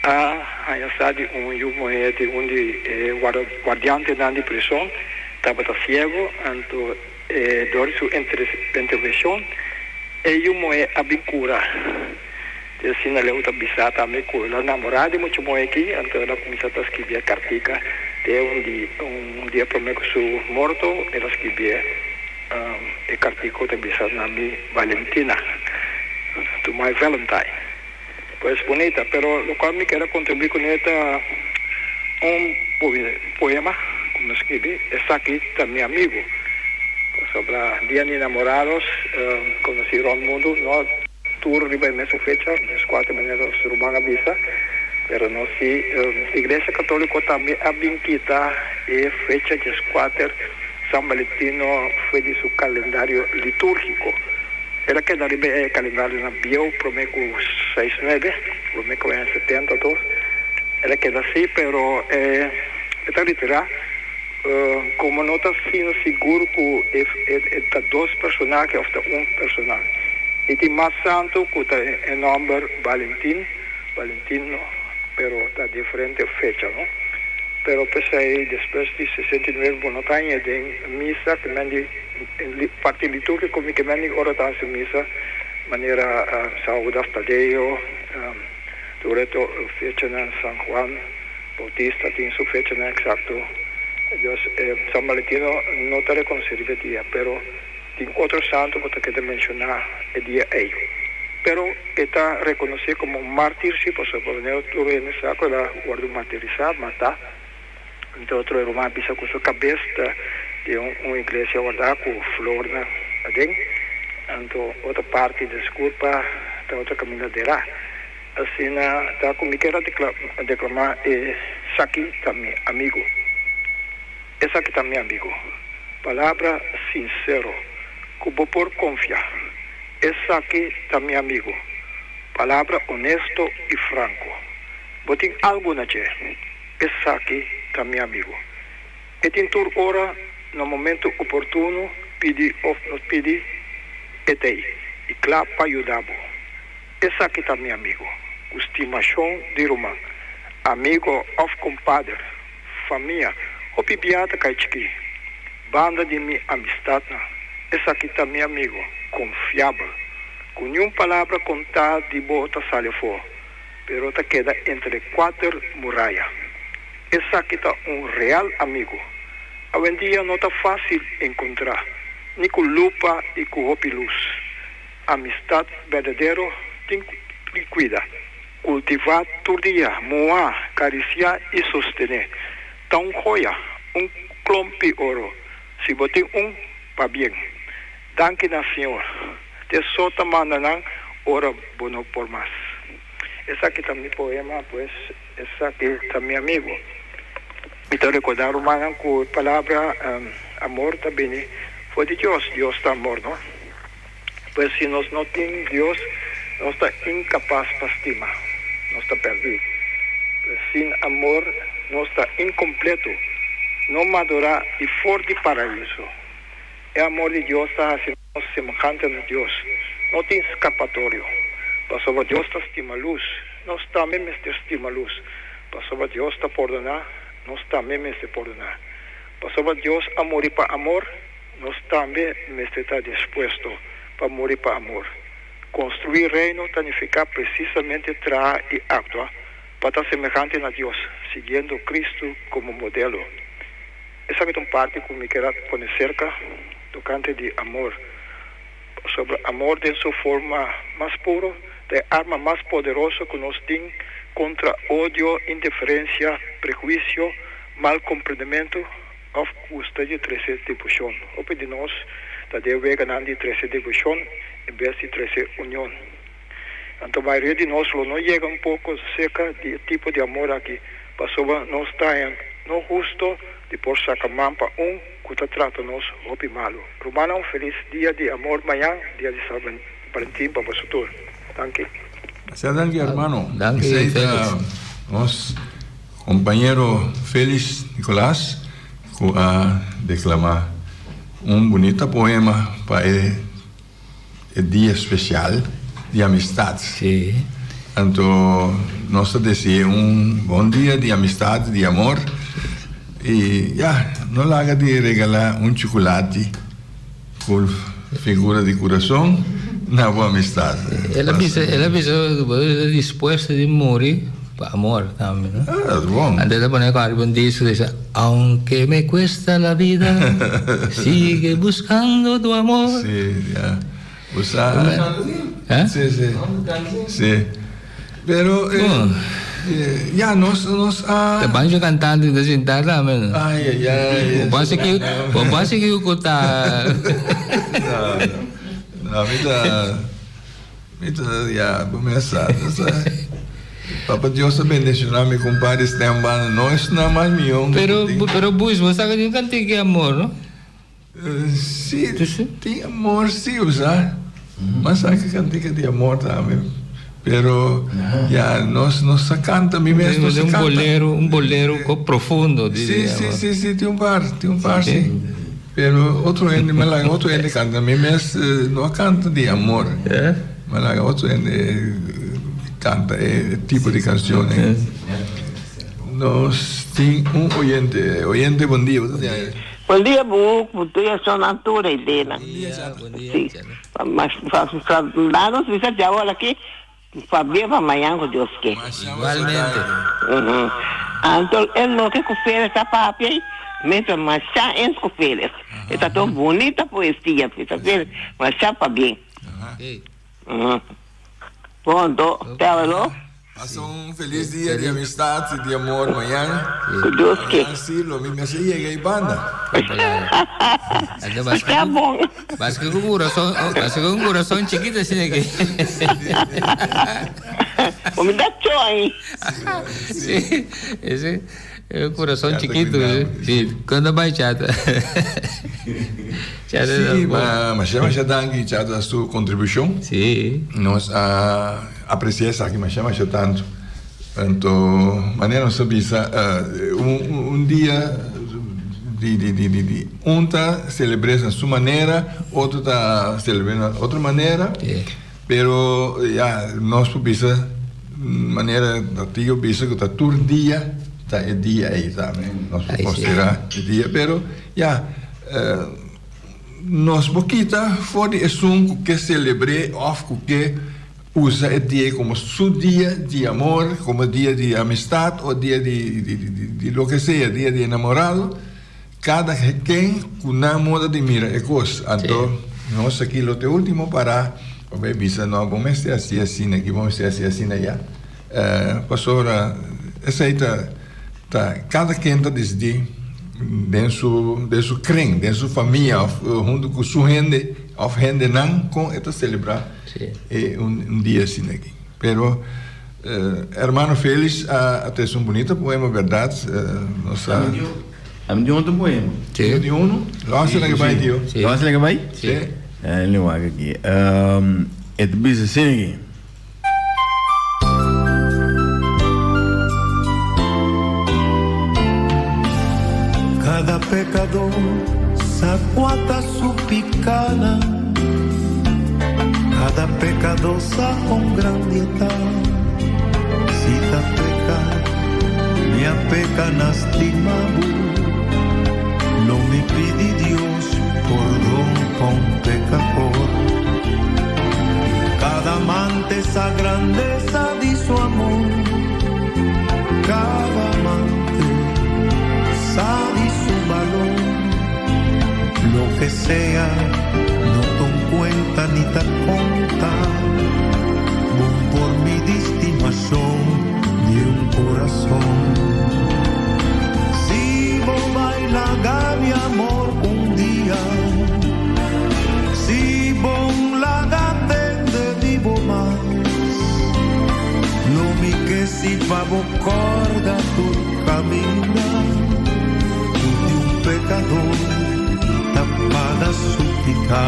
S8: a haña sa di un yu muhé di un di e guardiantenan di prison tabata siego, anto dor di su intervenshon e yu muhé a bin kura. Te asina leu ta bisa tambe ku el a namorá di mucha muhé aki, anto el a kuminsá ta skibié kartika te un di un dia promé ku su morto el a skibié e kartika ku ta bisa na mi Valentina, to my Valentine. Pues bunita, pero lokual mi kier a kontribuí kuné ta un poema ku mi a skibi, Esaki ta mi amigu, pasobra dia di enamorados konosí rònt mundu no. Tur riba e mesun fecha, mes kuater manera nos ruman a bisa, pero nos si Iglesia Catolico tambe a bin kita e fecha dieskuater San Valentino for di su calendario liturgico. El a keda riba e calendarionan bieu prome cu seis nuebe, prome cu aña setenta dos, el a keda asi, pero e ta retira como no ta asina sigur cu e ta dos personahe of ta un personahe. I tin mas santu ku ta e nòmber Valentin, Valentino, pero ta diferente fecha, no? Pero p'esei despues di 69 bo no ta hañ'é den misa ke men di parti litúrgiko mi ke men di ora ta hasi misa manera San Judas Tadeo, tur e fechanan San Juan Bautista tin su fechanan eksakto. Dus San Valentino no ta rekonosé riba e dia, pero. Tin otro santu ku ta keda menshoná e dia ei. Pero e ta rekonosé komo un mártir sí, pasobra por manera tur hende sa ku el a wòrdu martirisá, matá. Entre otro e ruman a bisa ku su kabes ta den un iglesia wardá ku flornan aden. Anto otro parti den su kurpa ta otro kaminda derá. Asina ta ku mi kier a deklamá esaki ta mi amigu. Esaki ta mi amigo. Palabra sincero cu bo por confia. Esaki ta mi amigo. Palabra honesto y franco. Bo tin algo na dje. Esaki ta mi amigo. E tin tur ora na momento oportuno pidi of no pidi e t'ey y cla pa yuda bo. Esaki ta mi amigo. Cu stimacion di ruman, amigo of compadre. Famia, hopi bia ta kai chikí. Banda di mi amistatnan, esaki ta mi amigo, konfiabel. Ku niun palabra kontá di bo ta sali afó, pero ta keda entre kuater muraya. Esaki ta un real amigo. Awendia no ta fásil enkontrá, ni ku lupa i ku hopi lus. Amistat berdadero tin ku kuida. Kultivá tur dia, muhá, karisiá i sostené. Ta un joya, un klomp'i oro. Si bo tin un, pabien. Danki na Señor. Te so ta manda nan ora bo no por mas. Esaki ta mi poema, pues esaki ta mi amigo. Mi ta rekordá rumannan ku e palabra amor ta bini for di Dios. Dios ta amor, no? Pues si nos no tin Dios, nos ta inkapas pa stima. Nos ta pèrdí. Pues sin amor nos ta inkompleto, no madurá i for di paraiso. E amor di Dios ta hasi nos semehante na Dios. No tin skapatorio, pasobra Dios ta stima lus. nos tambe mester stima lus. Pasobra Dios ta pordoná, nos tambe mester pordoná. Pasobra Dios a muri pa amor, nos tambe mester ta dispuesto pa muri pa amor. Construí Reino ta nificá precisamente traha i actua pa ta semehante na Dios, siguiendo Cristo como modelo. Esaki ta un parti cu mi kier a pone cerca tocante di amor, pasobra amor den su forma mas puro ta e arma mas poderoso cu nos tin contra odio, indiferencia, prehuicio, mal comprendemento of gusta di trece dibucion. Hopi di nos ta den weganan di trece dibucion en bes di trece union. Anto mayoria di nos lo no yega un poco cerca di e tipo di amor aki pasobra nos ta haña no husto di por saca man pa un cu ta trata nos hopi malo. Rumannan un feliz dia di amor mañan, dia di San Valentin pa boso tur. Danki.
S2: Asina danki hermano.
S4: Danki
S2: Esei ta
S4: Felix.
S2: nos compañero Felix Nicolaas cu a declama un bunita poema pa e E dia special di amistad.
S4: Sí.
S2: Anto nos ta desea un bon dia di amistad, di amor. Y ya, no laga di regala un chuculati cu figura di curason na bo amistad.
S4: El a bisa, el a bisa cu bo ta dispuesto di muri pa amor tambe, no?
S2: Ah, ta bon.
S4: Anto el a pone cu ariba un disco dice, Aunque me cuesta la vida, sigue buscando tu amor.
S2: Sí, ya. Bo sa.
S4: Eh?
S2: Sí, sí. Sí. Pero, eh, eh, ya, nos, nos a...
S4: Ta banjo cantante ta sinta tambe, no?
S2: Ay, ay, ay.
S4: Bo por sigui, bo por sigui cu ta...
S2: No, no. No, mi ta... Mi ta ya bo mes sa sa Papa Dios a bendiciona mi cu un par di stembanden no esnan mas mion cu
S4: Pero
S2: tin.
S4: pero Buis bo sa cu tin un cantica di amor no?
S2: Si tin amor si bo sa mas sa cu cantica di amor tambe pero ya nos no sa canta mi mes no sa
S4: Un
S2: canta.
S4: bolero un bolero profundo di
S2: Si si si si tin un par tin un par si. Pero otro hende mi a laga otro hende canta mi mes no a canta di amor mi a laga otro hende canta e tipo di cancionnan nos tin un oyente oyente bon dia bo ta tin
S9: Bon dia bu ku tur esonnan tur Elena si danos bisa djawola aki Pabia pa mañan ku Dios ke.
S4: Igualmente.
S9: Anto e loke ku Félix a papia ei, mester masha eens ku Félix. E ta ta un bunita poesia, bisa Félix, masha pabien. Bon anto, te awelo.
S2: Pasa un feliz dia di amistad y di amor mañan.
S9: Ku Dios ke.
S2: Mañan si lo mi mester yega ei banda.
S9: Ta bon.
S4: Paske ku kurason, paske ku un kurason chikito asina ke.
S9: Bo mi ta choi.
S4: Si, ese e un kurason chikito. Si, kon ta bai chata? Chata ta
S2: Si,
S4: bon.
S2: ma masha masha danki chata su kontribushon.
S4: Si.
S2: Nos a apresia esaki masha masha tantu. Anto manera nos ta bisa un dia di di di di di un ta selebr'é na su manera, otro ta selebr'é na otro manera, pero ya nos por bisa manera Tio bisa ku ta tur dia ta e dia ei tambe nos por konsiderá e dia, pero ya nos por kita for di esun ku ke selebr'é òf ku ke Usa e dia komo su dia di amor, komo dia di amistad o dia di di loke sea, dia di enamorado. Kada ken ku nan moda di mira e kos. Anto nos aki lo ta e ultimo para pa bai bisa no bo mester hasi asina aki, bo mester hasi asina ya. Pasobra esei ta ta kada ken ta disidí den su den su kren, den su famia òf huntu ku su hende òf hendenan kon e ta selebrá. E un dia asina aki. Pero hermano Felix a trece un bunito poema berdad. Nos a.
S3: Ami tin otro poema.
S2: Si. Tin uno? Lo hace la que bai tio.
S3: Lo hace la que bai?
S2: Si.
S3: Lo wak aki. E ta bisa asina aki.
S10: Kada pekadó sa kua ta su pikanan, kada pekadó sa kon grandi e ta. Si ta peca, mi a peca na stima bo. Lo mi pidi Dios pordon pa un pecador. Cada amante sa grandeza di su amor. Cada amante sa di su balor. Lo que sea no ta cuenta ni ta conta. Bon por mi estimacion di un corazon. Si bo bay laga mi amor un dia, si bo n' laga tende di bo mas, lo mi ke si pa bo corda tur caminda, cu di un pecador ta paga su pica.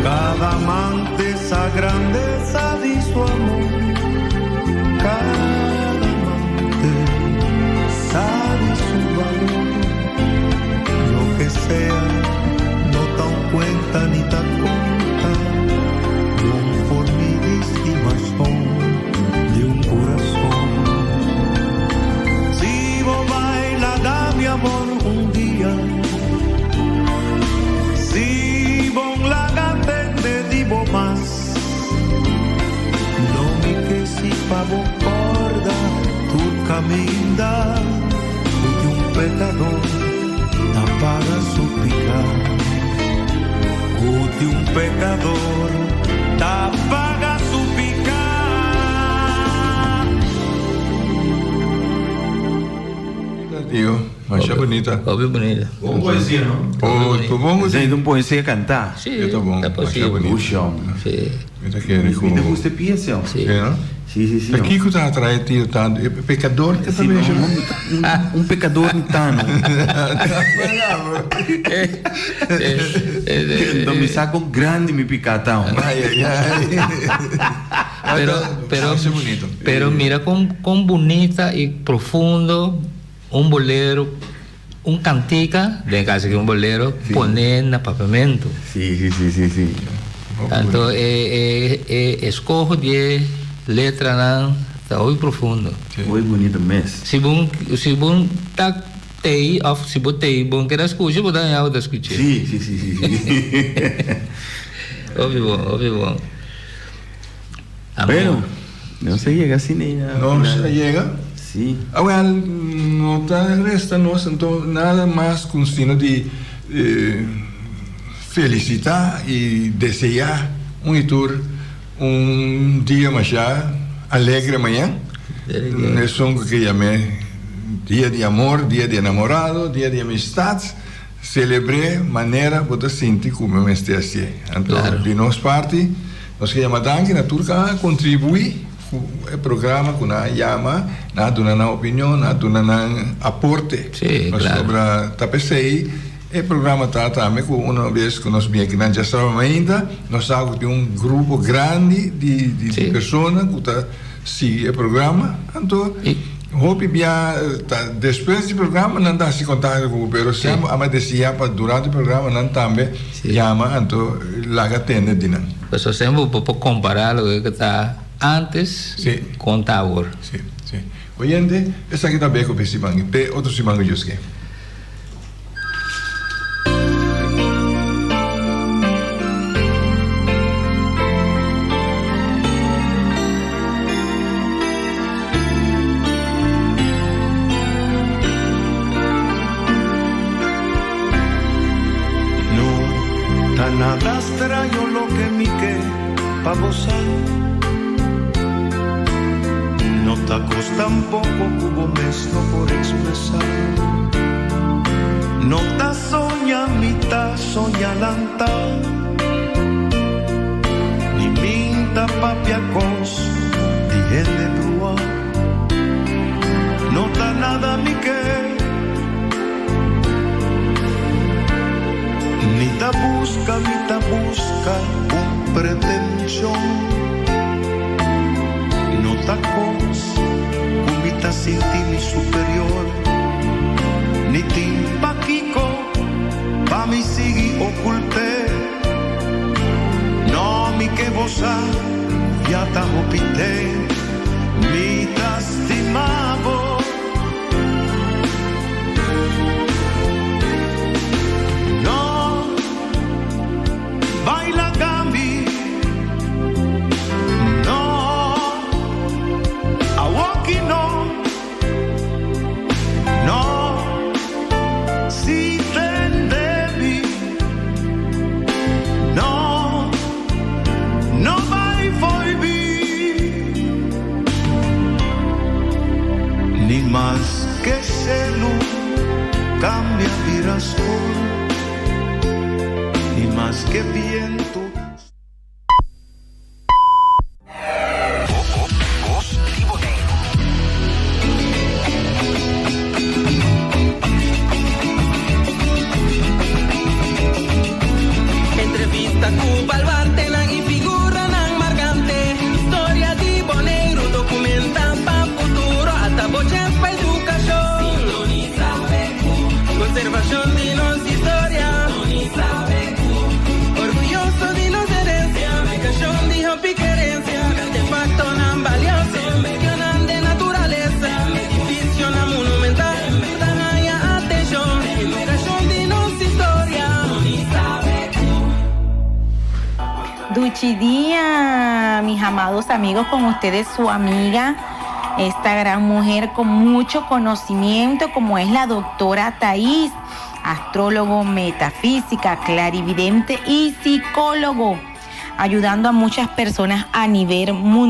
S10: Cada amante sa grandeza di su amor. Cada amante sabe su valor. Lo que sea, no ta cuenta ni ta conta. Bon por mi estimacion di un corazon. Si bo bay laga mi amor un dia, si bo n' laga tende di bo mas, lo mi ke si pa bo corda tur caminda, di un pecador ta paga su pica. Di un pecador ta paga su pica.
S2: Tio, masha bunita.
S4: Hopi bunita.
S3: Bon poesia, no?
S2: Oh, tu bon.
S3: Esei ta un poesia cantá.
S4: Sí,
S2: Ta bon,
S4: ta
S2: masha
S4: posibel.
S2: bunita.
S3: Ushon.
S4: Sí.
S2: Mi ta kere ku.
S3: Mi ta gusta e pieza.
S4: Sí.
S2: Sí, no?
S3: Sí, sí, sí.
S2: Ta kiko ta atrae tio tantu? E pecador ke ta
S3: Sí, no,
S2: menciona?
S3: un pecador ni tano. Enton mi sa con grandi mi pica ta.
S2: Ay, ay, ay.
S4: Pero, pero,
S2: Masha bonito.
S4: pero mira con, con bunita y profundo un bolero, un cantica, den caso que un bolero, pone na papiamento.
S3: Sí, sí, sí, sí, sí.
S4: Tanto escojo di letranan ta hopi profundo.
S3: Hopi bunito mes.
S4: Si bo si bo ta tei of si bo tei bo keda scucha bo ta haña bo ta scuch'é.
S3: Sí, sí, sí, sí, sí.
S4: Hopi bon, hopi bon. Amor.
S3: Bueno, nos a yega asina ei na
S2: Nos
S3: final.
S2: a yega?
S3: Sí.
S2: Awel, no ta resta nos anto nada mas cu sino di felicita y desea un y tur un dia masha alegre mañan. Esun cu ke yam'e dia di amor, dia di enamorado, dia di amistad. Celebr'e manera bo ta sinti cu bo mester haci'e. Anto di nos parti nos ke yama danki na tur cu a contribui cu e programa cu nan a yama, nan a duna nan opinion, nan a duna nan aporte. Pasobra ta p'esey e programa ta tambe cu una bes cu nos bin aki nan dja saba mainta nos sa cu tin un grupo grandi di persona cu ta sigui e programa. Anto hopi bia ta despues di programa nan ta hasi kontakto ku bo, pero semper amo a deseá pa durante programa nan tambe yama anto laga tende di nan.
S4: Pasobra semper bo por kompará loke ku ta antes kon ta awor.
S2: Sí, sí. Oyente, esaki ta beko p'e siman i p'e otro siman ku Dios ke.
S10: No ta nada straño loke mi ke pa bo sa. No ta kos tampoko ku bo mes no por ekspresá. No ta soña mi ta soña lantá, ni mi ta papia kos di hende bruá. No ta nada mi ke, ni sa ku ya ta hopi tempu mi ta stima bo. No bai laga mi, no, awoki no. No, si tende mi. No, no bai fo'i mi. Ni maske shelu kambia bira skur, ni maske bientu.
S1: Entrevista ku baluartenan i figuranan markante. Historia di Boneiru dokumentá pa futuro. Ata bo chèns pa edukashon. Sintonisa Konservashon di nos historia. Orguyoso di nos herencia, Publicacion di hopi kerencia, Artefactonan balioso, Medionan den naturalesa, Edificionan monumental, Ta haya atencion, Educacion di nos historia.
S11: Duchi dia, mis amados amigos, con ustedes su amiga, esta gran mujer con mucho conocimiento como es la doctora Thais, astrólogo, metafísica, clarividente y psicólogo, ayudando a muchas personas a nivel mundial.